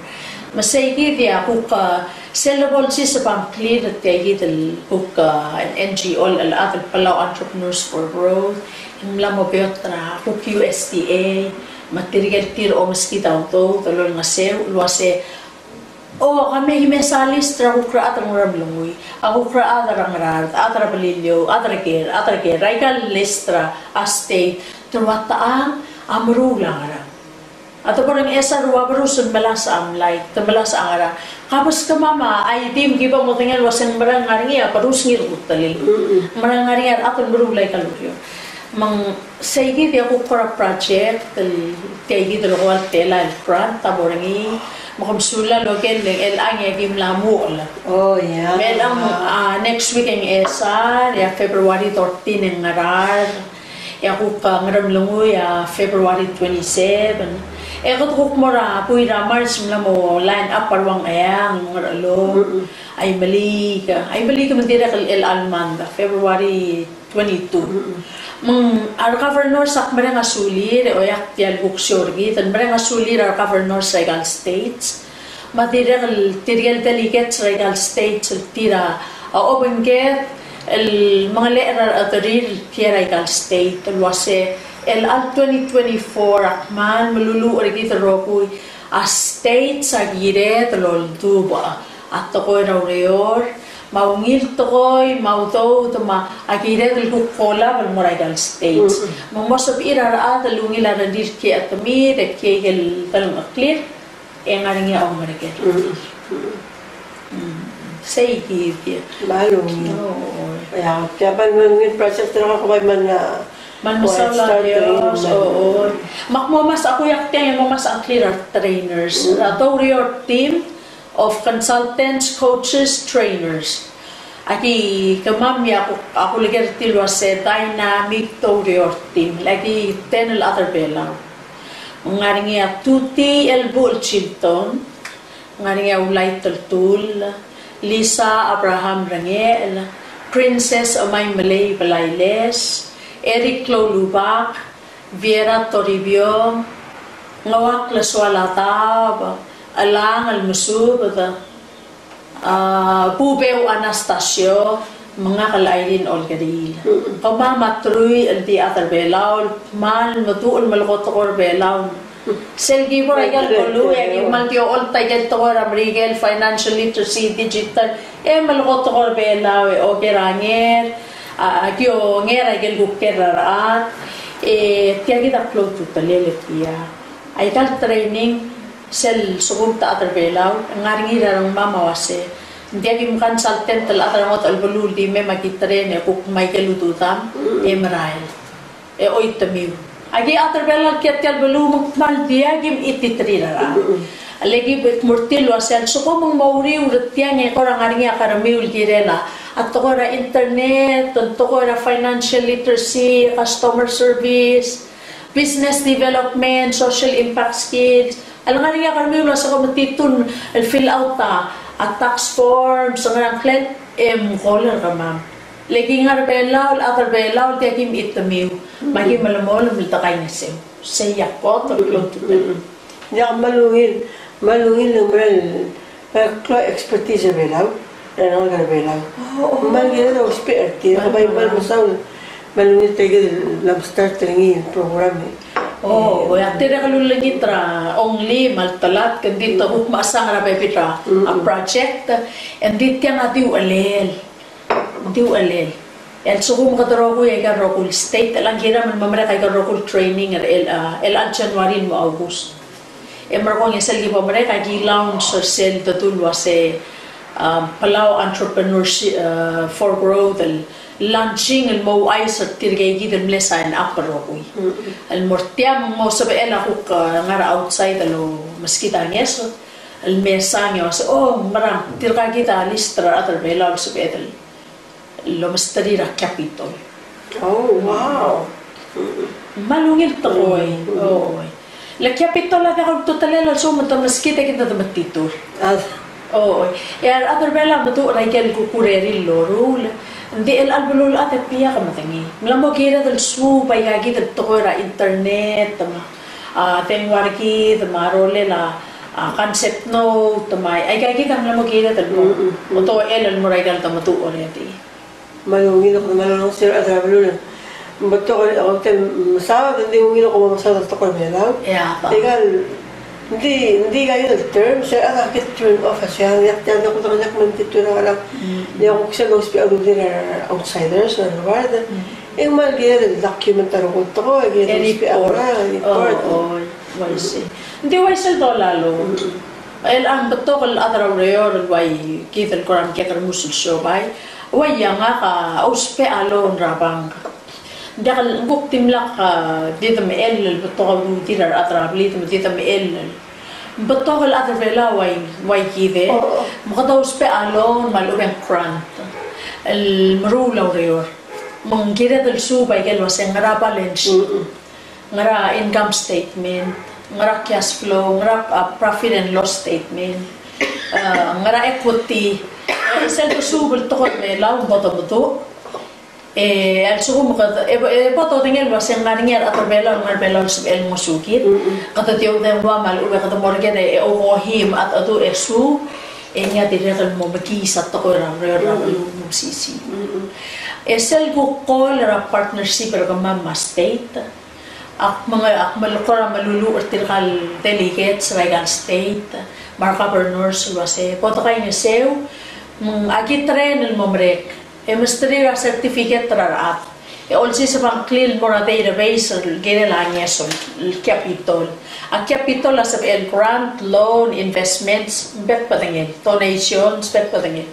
Me sei kid a kuk, a, sel lebo el siseb a ngklir er tia kid el kuk, a, N G O el, el chad el Palau Entrepreneurs for Growth, e ng mla mo beot er a kuk U S D A, me tirke el tir omeskid a udoud el olengeseu el uase, o, kemiu a mesa list er a kuk rechad er a Ngeremlengui, a kuk rechad er a Ngaraard, chad er a Beliliou, chad er a ker, chad er a ker, aika el list er a state, te ua techang a meruul a ngerang. A te bo er a Ngchesar a ua berrus el melasech a mlai, te melasech a ngerang. Ka bo skemam a I D me ki bo modengei el uase ng meral ngar er ngii a berrus ngii el kutelil. Ng meral ngar er ngii a rechad el meruul aika el ureor. Me ng sei kid a kuk kora project el tia kid el ko el tela el grant a bo er ngii. Me kom sulang el oker el chelechang e aki mla muchel. Oh, yeah. Me chelechang, a, next week e ng Ngchesar, e a February thirteen e ng Ngaraard. E a kuk, a, Ngeremlengui a February twenty-seven. E kede kuk mo er a buil er a March mla mo line up a ruang eang, Ngerchelong, Aimeliik, Aimeliik me ng dirrek el, el chelecha el month, February twenty-two. Me ng a re governors a kmereng a sulir, e oeak tia el kuk show er kid, el mereng a sulir a re governors er aika el states. Me a dirrek el tirke el delegates er aika el states el tir a obengked el mengelechel er a rechederir el tir er aika el state el uase el chelecha el twenty twenty-four a kmal meluluuch er kid el rokui a states a kired el oldubech a tekoi er a ureor me a ungil tekoi me a udoud me a kired el kuk kolab el mo er aika el states. Me ng mo sebechir a rechad el ungil a rengrir kiei er a chetemir e kiei el delengcheklir. E ng ngar er ngii a omerker. Mm. Sei kid. Kmal ungil. Oo. Ia, tia kmal ungil project er a kuk bai mla, mla mesaul a Dios, oo. Me ak mo omes a kuiak tiang e mo omes a ngklir a re trainers. A Doureor team of consultants, coaches, trainers. Aki kemam e a ku, a kuleker er tir el uase dynamic Doureor team. Aki ten el chad er a Belau. Ng ngar er ngii a Tuti Elbuchel Chilton, ng ngar er ngii a Ulai Teltull, Lisa Abraham Rengechel, Princess Emaimelei Belailes, Eric Kloulubak, Viera Toribio, Ngeuak Lesuala Daob, Elang el Mesubed, a, Bubeu Anastasio, me ngak el Irene Olkeriil. Kemam a truich el di chad er a Belau el kmal meduch el melekoi a tekoi er a Belau. Sel ki bo er aika el beluu e aki kmal di ocholt aike el tekoi er a Merikel, financial literacy, digital, e melekoi a tekoi er a Belau e oker a nger, a, aki onger aike el kuk ker er a rechad, e tia kid a klou a ultutelel e tia. Aika el training, sel lsekum te chad er a Belau, ng ngar er ngii er a rengmam a uase, ng diak kim consultant el chad er a ngodech el beluu el di mei me aki train e kuk me aike el ududam, e merael. E oitemiu. Aki chad er a Belau el kiei er tia el beluu me ng kmal diak kim chititerir a rechad. Le ki kmo er tir el uase a lsekum ng mo uriul er tiang e kora ngar er ngii a kermiu el kirel a tekoi er a internet, tekoi er a financial literacy, customer service, business development, social impact skills. A lengar er ngii a kermiu el uase kom metitur el fill out a, a tax forms, ngerang, ngklel, e mkolel er kemam. Le ki ngar er a Belau, el chad er a Belau, el diak kim chitemiu. Me aki melemolem el dekaingeseu. Sei a kot el klou a ultutelel. Ia, kmal ungil, kmal ungil el mera el, e, klou a expertise er a Belau, er a rengalek er a Belau. Oh, oh. Me ng kirel a ousbech er tir, e bai kmal mesaul, kmal ungil tia kid el mla start er ngii el program, e. Oh, e a tirke el ulengit er a onglim me a ltelatk, e ng di te kuk mechesang er a bebil er a, a project, e ng di tiang a di uchelel. Di uchelel. E a lsekum kede rokui aika el rokui el state, e ng kirem el mo merek aika el rokui el training er chelecha, a, chelecha el January el mo August. E merekong e sel ki bo merek, aki launch er sel dedu el uase, a, Palau Entrepreneurship, a, for Growth, el launching el mo ouchais er tirke kid el mle sign up el rokui. El mo er tiang me ng mo sebechel a kuk, a, ngar er a outside el omeskid a ngeso el mesang e uase, o, merang, tirka kid a list er a rechad er a Belau el sebeched el el omesterir a capital. Oh, wow. Kmal ungil tekoi. Oi. Le capital a diak a ultutelel a lsekum te meskid e kid a de metitur. Oi. E a rechad er a Belau a meduch er aike el kuk urerir el loruul. Ng di chelecha el beluulechad e tia ke medengei. Ng mla mo kired el suub aika kid el tekoi er a internet, me a, a, dengua er kid, me a rolel a, a concept note, me aika kid a mla mo kired el mo. Mm, mm, mm. Oto el el mo er aika el demeduch already. Me a ungil e kede mla olengeseu er a rechad er a beluu. Ng betok el, a, te mesaod, ng di ungil e kom mesaod el tekoi er a Belau. Ia, pa. Aika el, ng di, ng di aika el term, se a get thrown off, se a, ia, ia, ia, kuk, kuk, kuk, kuk, kuk, kuk, kuk, mm, ia, kuk sel lousbech a ududir a outsiders, a reward. Mm. E ng kmal kired el document a rokui el tekoi, kired el lousbech a report. Report. Oh, oh. Uaisei. Ng di uaisei el dolalo. Mm. El a betok el chad er a ureor el ua kid el kora mekekerei el mo siobai. Ua ia ngak a ousbech a loan er a bank. Ng diak el, ng kuk dimlak, a, di de mechell el betok a ududir a rechad er a blid me di de mechell. Betok el chad er a Belau ua, ua kid e. Oh, oh. Me kede ousbech a loan me a lechub e ng grant el meruul a ureor. Me ng kired el suub aike el uase ngera balance sheet. Mm, mm. Ngera income statement, ngera cash flow, ngera, a, profit and loss statement, a, ngera equity. E sel ke suub el tekoi er a Belau, bo demeduch. E a lsekum kede, e, e bo dodengei el uase ng ngar er ngii a rechad er a Belau, ng ngar er a Belau el sebechel el ngosukid. Mm-mm. Kede di oudengua me a lechub e kede mo er ker e, e okohii me a cheldecheduch e suub, e ngii a dirrek el mo mekiis a tekoi er a, er a, er a, mm-mm, beluu el mesisiich. Mm-mm. E sel kuk call er a partnership er kemam me a state. Ak meng, ak melekoi er a meluluuch er tirka el delegates er aika el state, me a re governors el uase, bo dekaingeseu, me aki train el mo merek, e mesterir a certificate er a rechad. E olsiseb a ngklir el mo er a database el kirel a ngeso el Capitol. A Capitol a sebechel grant, loan, investments, bek el bedengel, donations, bek el bedengel.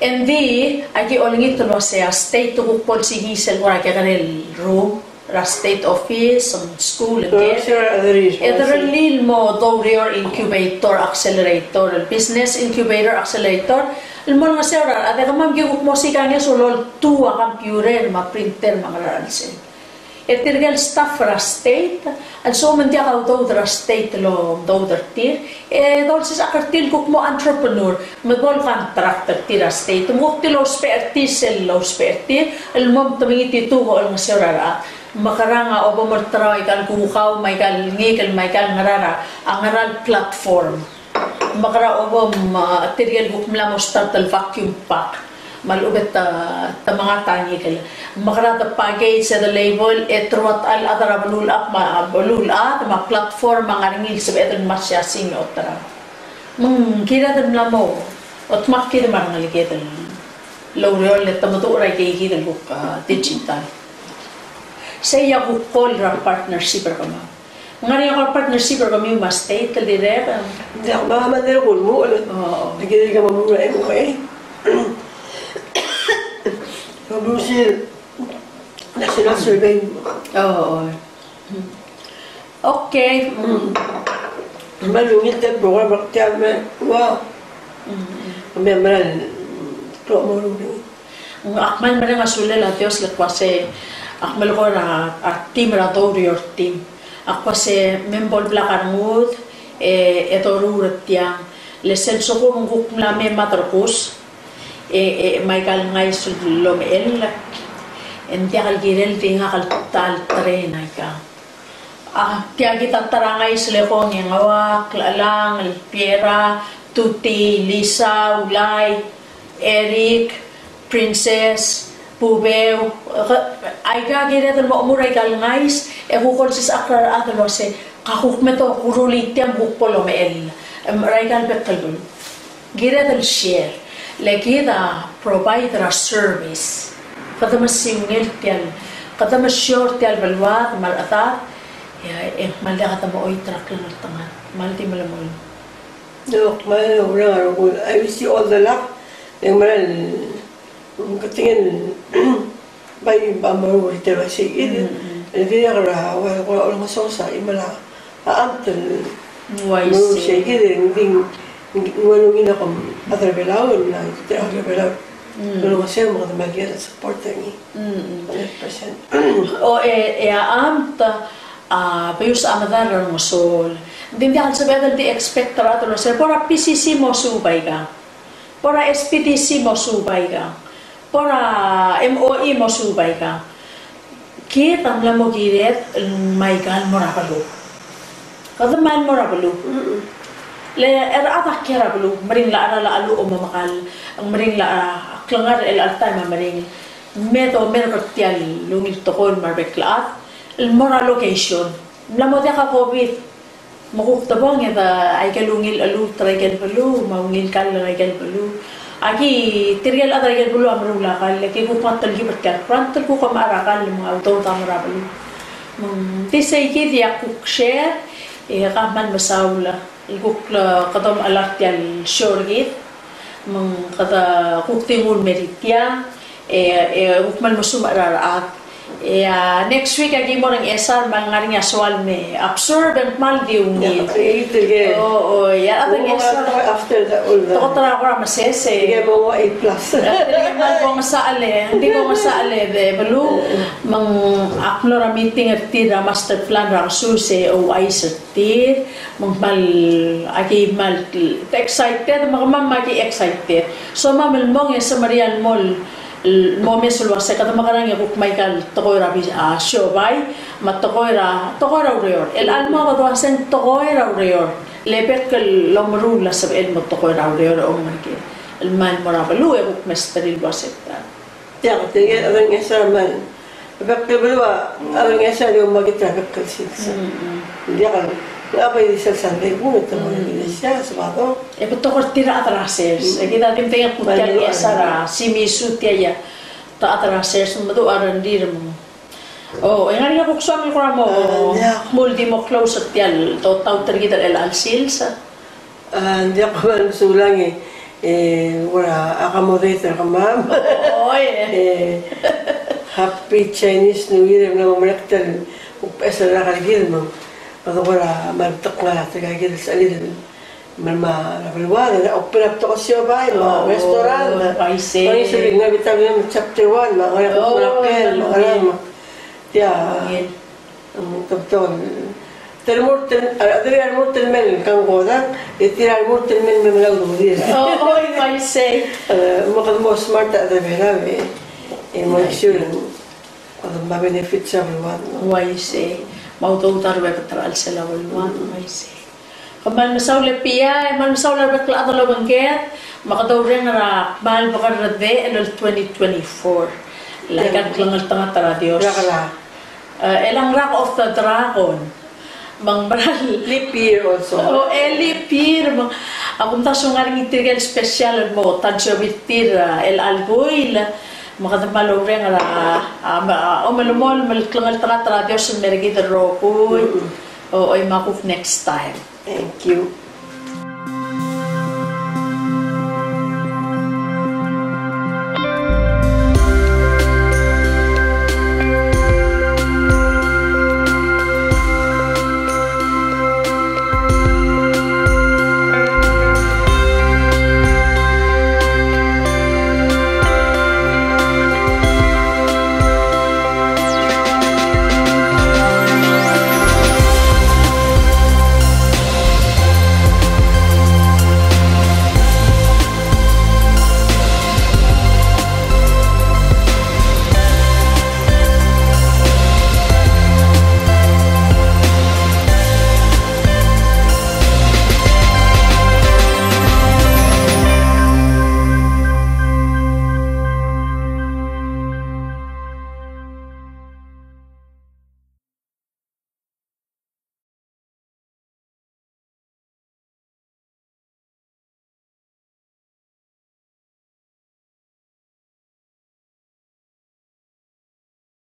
Engdi, aki olengit el uase a state a kuk bo lsiiseb el kora kekerei el room er a state office, ng school, ng, e, e derellii el mo doureor er a incubator, accelerator, el business incubator, accelerator, el mo olengeseu er a rechad e kemam ki kuk mo osiik a ngeso el oltuu a computer me a printer me a ngera el sel. E tirke el staff er a state, a lsekum ng diak a udoud er a state el omdoud er tir, e dolsisechakl er tir el kuk mo entrepreneur, me bo lecontract er tir er a state, me kuk di lousbech er tir sel lousbech er tir, el mo mengetitur a olengeseu er a rechad. Mekerang a obo mo olterau aika el kukau, me aika el ngikel, me aika el ngera er a, a ngera el platform. Mekerang a obo, me, a, tirke el kuk mla mo start el vacuum pack. Me a lechub e te, te mengat a ngikel. Mekerang a de package e de label, e te ruat a rechad er a beluulechad, me a beluulechad, me a platform a ngar er ngii el sebeched el masiasing e olterau. Me ng kired el mla mo, otmak kid me a rengeleked el loureor le te meduch er aikeikid el kuk, a, digital. Sei a kuk call er a partnership er kemam. Ng ngar er ngii a kora partnership er kemiu me a state el dirrek? Ng diak, me a mle kora mo, o. Ng kirel kemam el mo er a M O A. Kemam el mo er a National Survey. O, o. Okay. Mm. Me a ungil tia el program er tia el me ua. Mm. Me a mera el program. Ak kmal mereng a sulel a Dios el kmo uase ak melekoi er a, a team er a Doureor team. Ak kmo uase me bo el blak a rengud e, e doruul er tiang. Le sel sekum ng kuk mla me mad er a kus, e, e, me aika el ngais el omechell, e ng diak el kirel di ngak el ta el train aika. A, tia kid a ta er a ngais el ekong e ng ua Klechelang, el Piera, Tuti, Lisa, Ulai, Eric, Princess, Bubeu, ke, aika kired el mo chemur aika el ngais, e kuk olsisechakl er a rechad el uase, ka kuk me te okurulii tiang me kuk bo lomechell, em, er aika el bek el beluu. Kired el share, le kid a provide er a service. Kede mesiungel tia el, kede mesiou er tia el beluad me a rechedad, e, e kmal diak kede mo oit er a klengeltengat, kmal di melemolem. Ng kmal mereng a rokui, I wish you all the luck. E ng mera el, mm, ketengel, bai, ba mo er tia el uaisei kid. Mm, mm. El dirrek er a, ua, ua, olengesonges a chimo el a, a, amt el, uaisei. Mo er sei kid, e ng di, ng, ng ua ungil a kom, a chad er a Belau, ng, a chad er a Belau. Mm. Olengeseu me kede mle kired el support er ngii. Mm, mm. Hundred percent. O, e, e a amt, a, beius a medal er a ngesol. Ng di ng diak el sebeched el di expect er a rechad el uase, bo er a P C C mo suub aika. Bo er a S P D C mo suub aika. Bo er a M O E mo suub aika. Kid a mla mo kired el me aika el mo er a beluu. Kede mla mo er a beluu. Mm-mm. Le a rechad a kiei er a beluu, meringel a cheral a cheluch me a omekall, meringel a klengar er chelecha el taem a meringel. Me domerk er tia el ungil tekoi me a rebek el chad el mo er a location. Ng mla mo diak a COVID, me kuk debong e de aike el ungil cheluut er aike el beluu, me a ungil kall er aike el beluu. Aki tirke el chad er aike el beluu a meruul a kall, e ki kuk mo telkib er tia el grant el kuk omechar a kall me a udoud a mo er a beluu. Me ng di seikid e ak kuk share, e ka kmal mesaul el kuk, e, kede omechar tia el show er kid, me ng kede kuk di nguu el mer tia, e, e kuk kmal mesumech er a rechad. E a next week aki mo er a Ngchesar me a lengar er ngii a soal me absorb e ng kmal di ungil. O, o, e a rechad er a Ngchesar. After the, all the, tekoi er a kora meses e. Tirke mo ua A plus. Tirke kmal bo msechel e, ng di bo msechel e, de beluu, me ng ak mlo er a meeting er tir er a master plan er a kesus e ouchais er tir, me ng kmal, aki kmal excited, me kemam me aki excited. So mam el mong e semeriar el mo, el mo omes el uase kede mekerang e kuk me aika el tekoi er a bi-, a, siobai, me a tekoi er a, tekoi er a ureor. El chelechang me kede uase ng tekoi er a ureor. Le bek el omeruul a sebechel el mo tekoi er a ureor e omengerker. El kmal mo er a beluu e kuk mesterir el uase ta. Diak, tirke el chad er a Ngchesar a kmal, bek el beluu a chad er a Ngchesar a di omakit er a bek el sils. Mm, mm. Diak, a bai di sel Sunday kung e te mo er a iglesia, Sabado. E betok er tir a chad er a sers. E kid a di medengei el kuk tia el Ngchesar a simisu tia ia. Te chad er a sers, me meduch a rengrir me. O, e ng ngar er ngii a kuk soam el kora mo, a, diak, mo di mo close er tia el, to, taut er kid er chelecha el sils. A, ng diak, kmal mesulang e, e, kora accommodate er kemam. Oi. E, Happy Chinese New Year, e mla mo merek tia el, kuk beches el rak er kid me ng, kede kora kmal betok ngar er tirka kid el sechelir el mei er a beluad, e open up a betok el siobai, me a restaurant, me a, uaisei. Uaisei, ng ngar er a Vitamin chapter one, me a ngar er a, o, Marakel, me a ngar er a, me a, tia. Ungil. Mm, te betok. Te remurt el, a, a, te remurt el mei el kangkodang, e tir a remurt el mei el mei el mei el ududir. O, o, uaisei. E, me kede mo smart a chad er a Belau, e, e make sure kede mo benefit er a beluad, no? Uaisei. Me a udoud a rebek er a chelsel a beluad, uaisei. Kmal mesaul e Pia, e kmal mesaul er a rebek el chad el obengked, me kede oureng er a kmal bekeradel el twenty twenty-four. El aika el klengeltengat er a Dios. Rak er a, e, el Year of the Dragon. Me ng mera el leap year also. O, e leap year, me ng, a kumdasu e ng ngar er ngii tirke el special el mo tansiobi er tir, e, el chelecha el buil, me kede kmal oureng er a, a, a, omelemolem el klengeltengat er a Dios el mer kid el rokui. Mm-mm. O, oi, me a kuk next time. Thank you.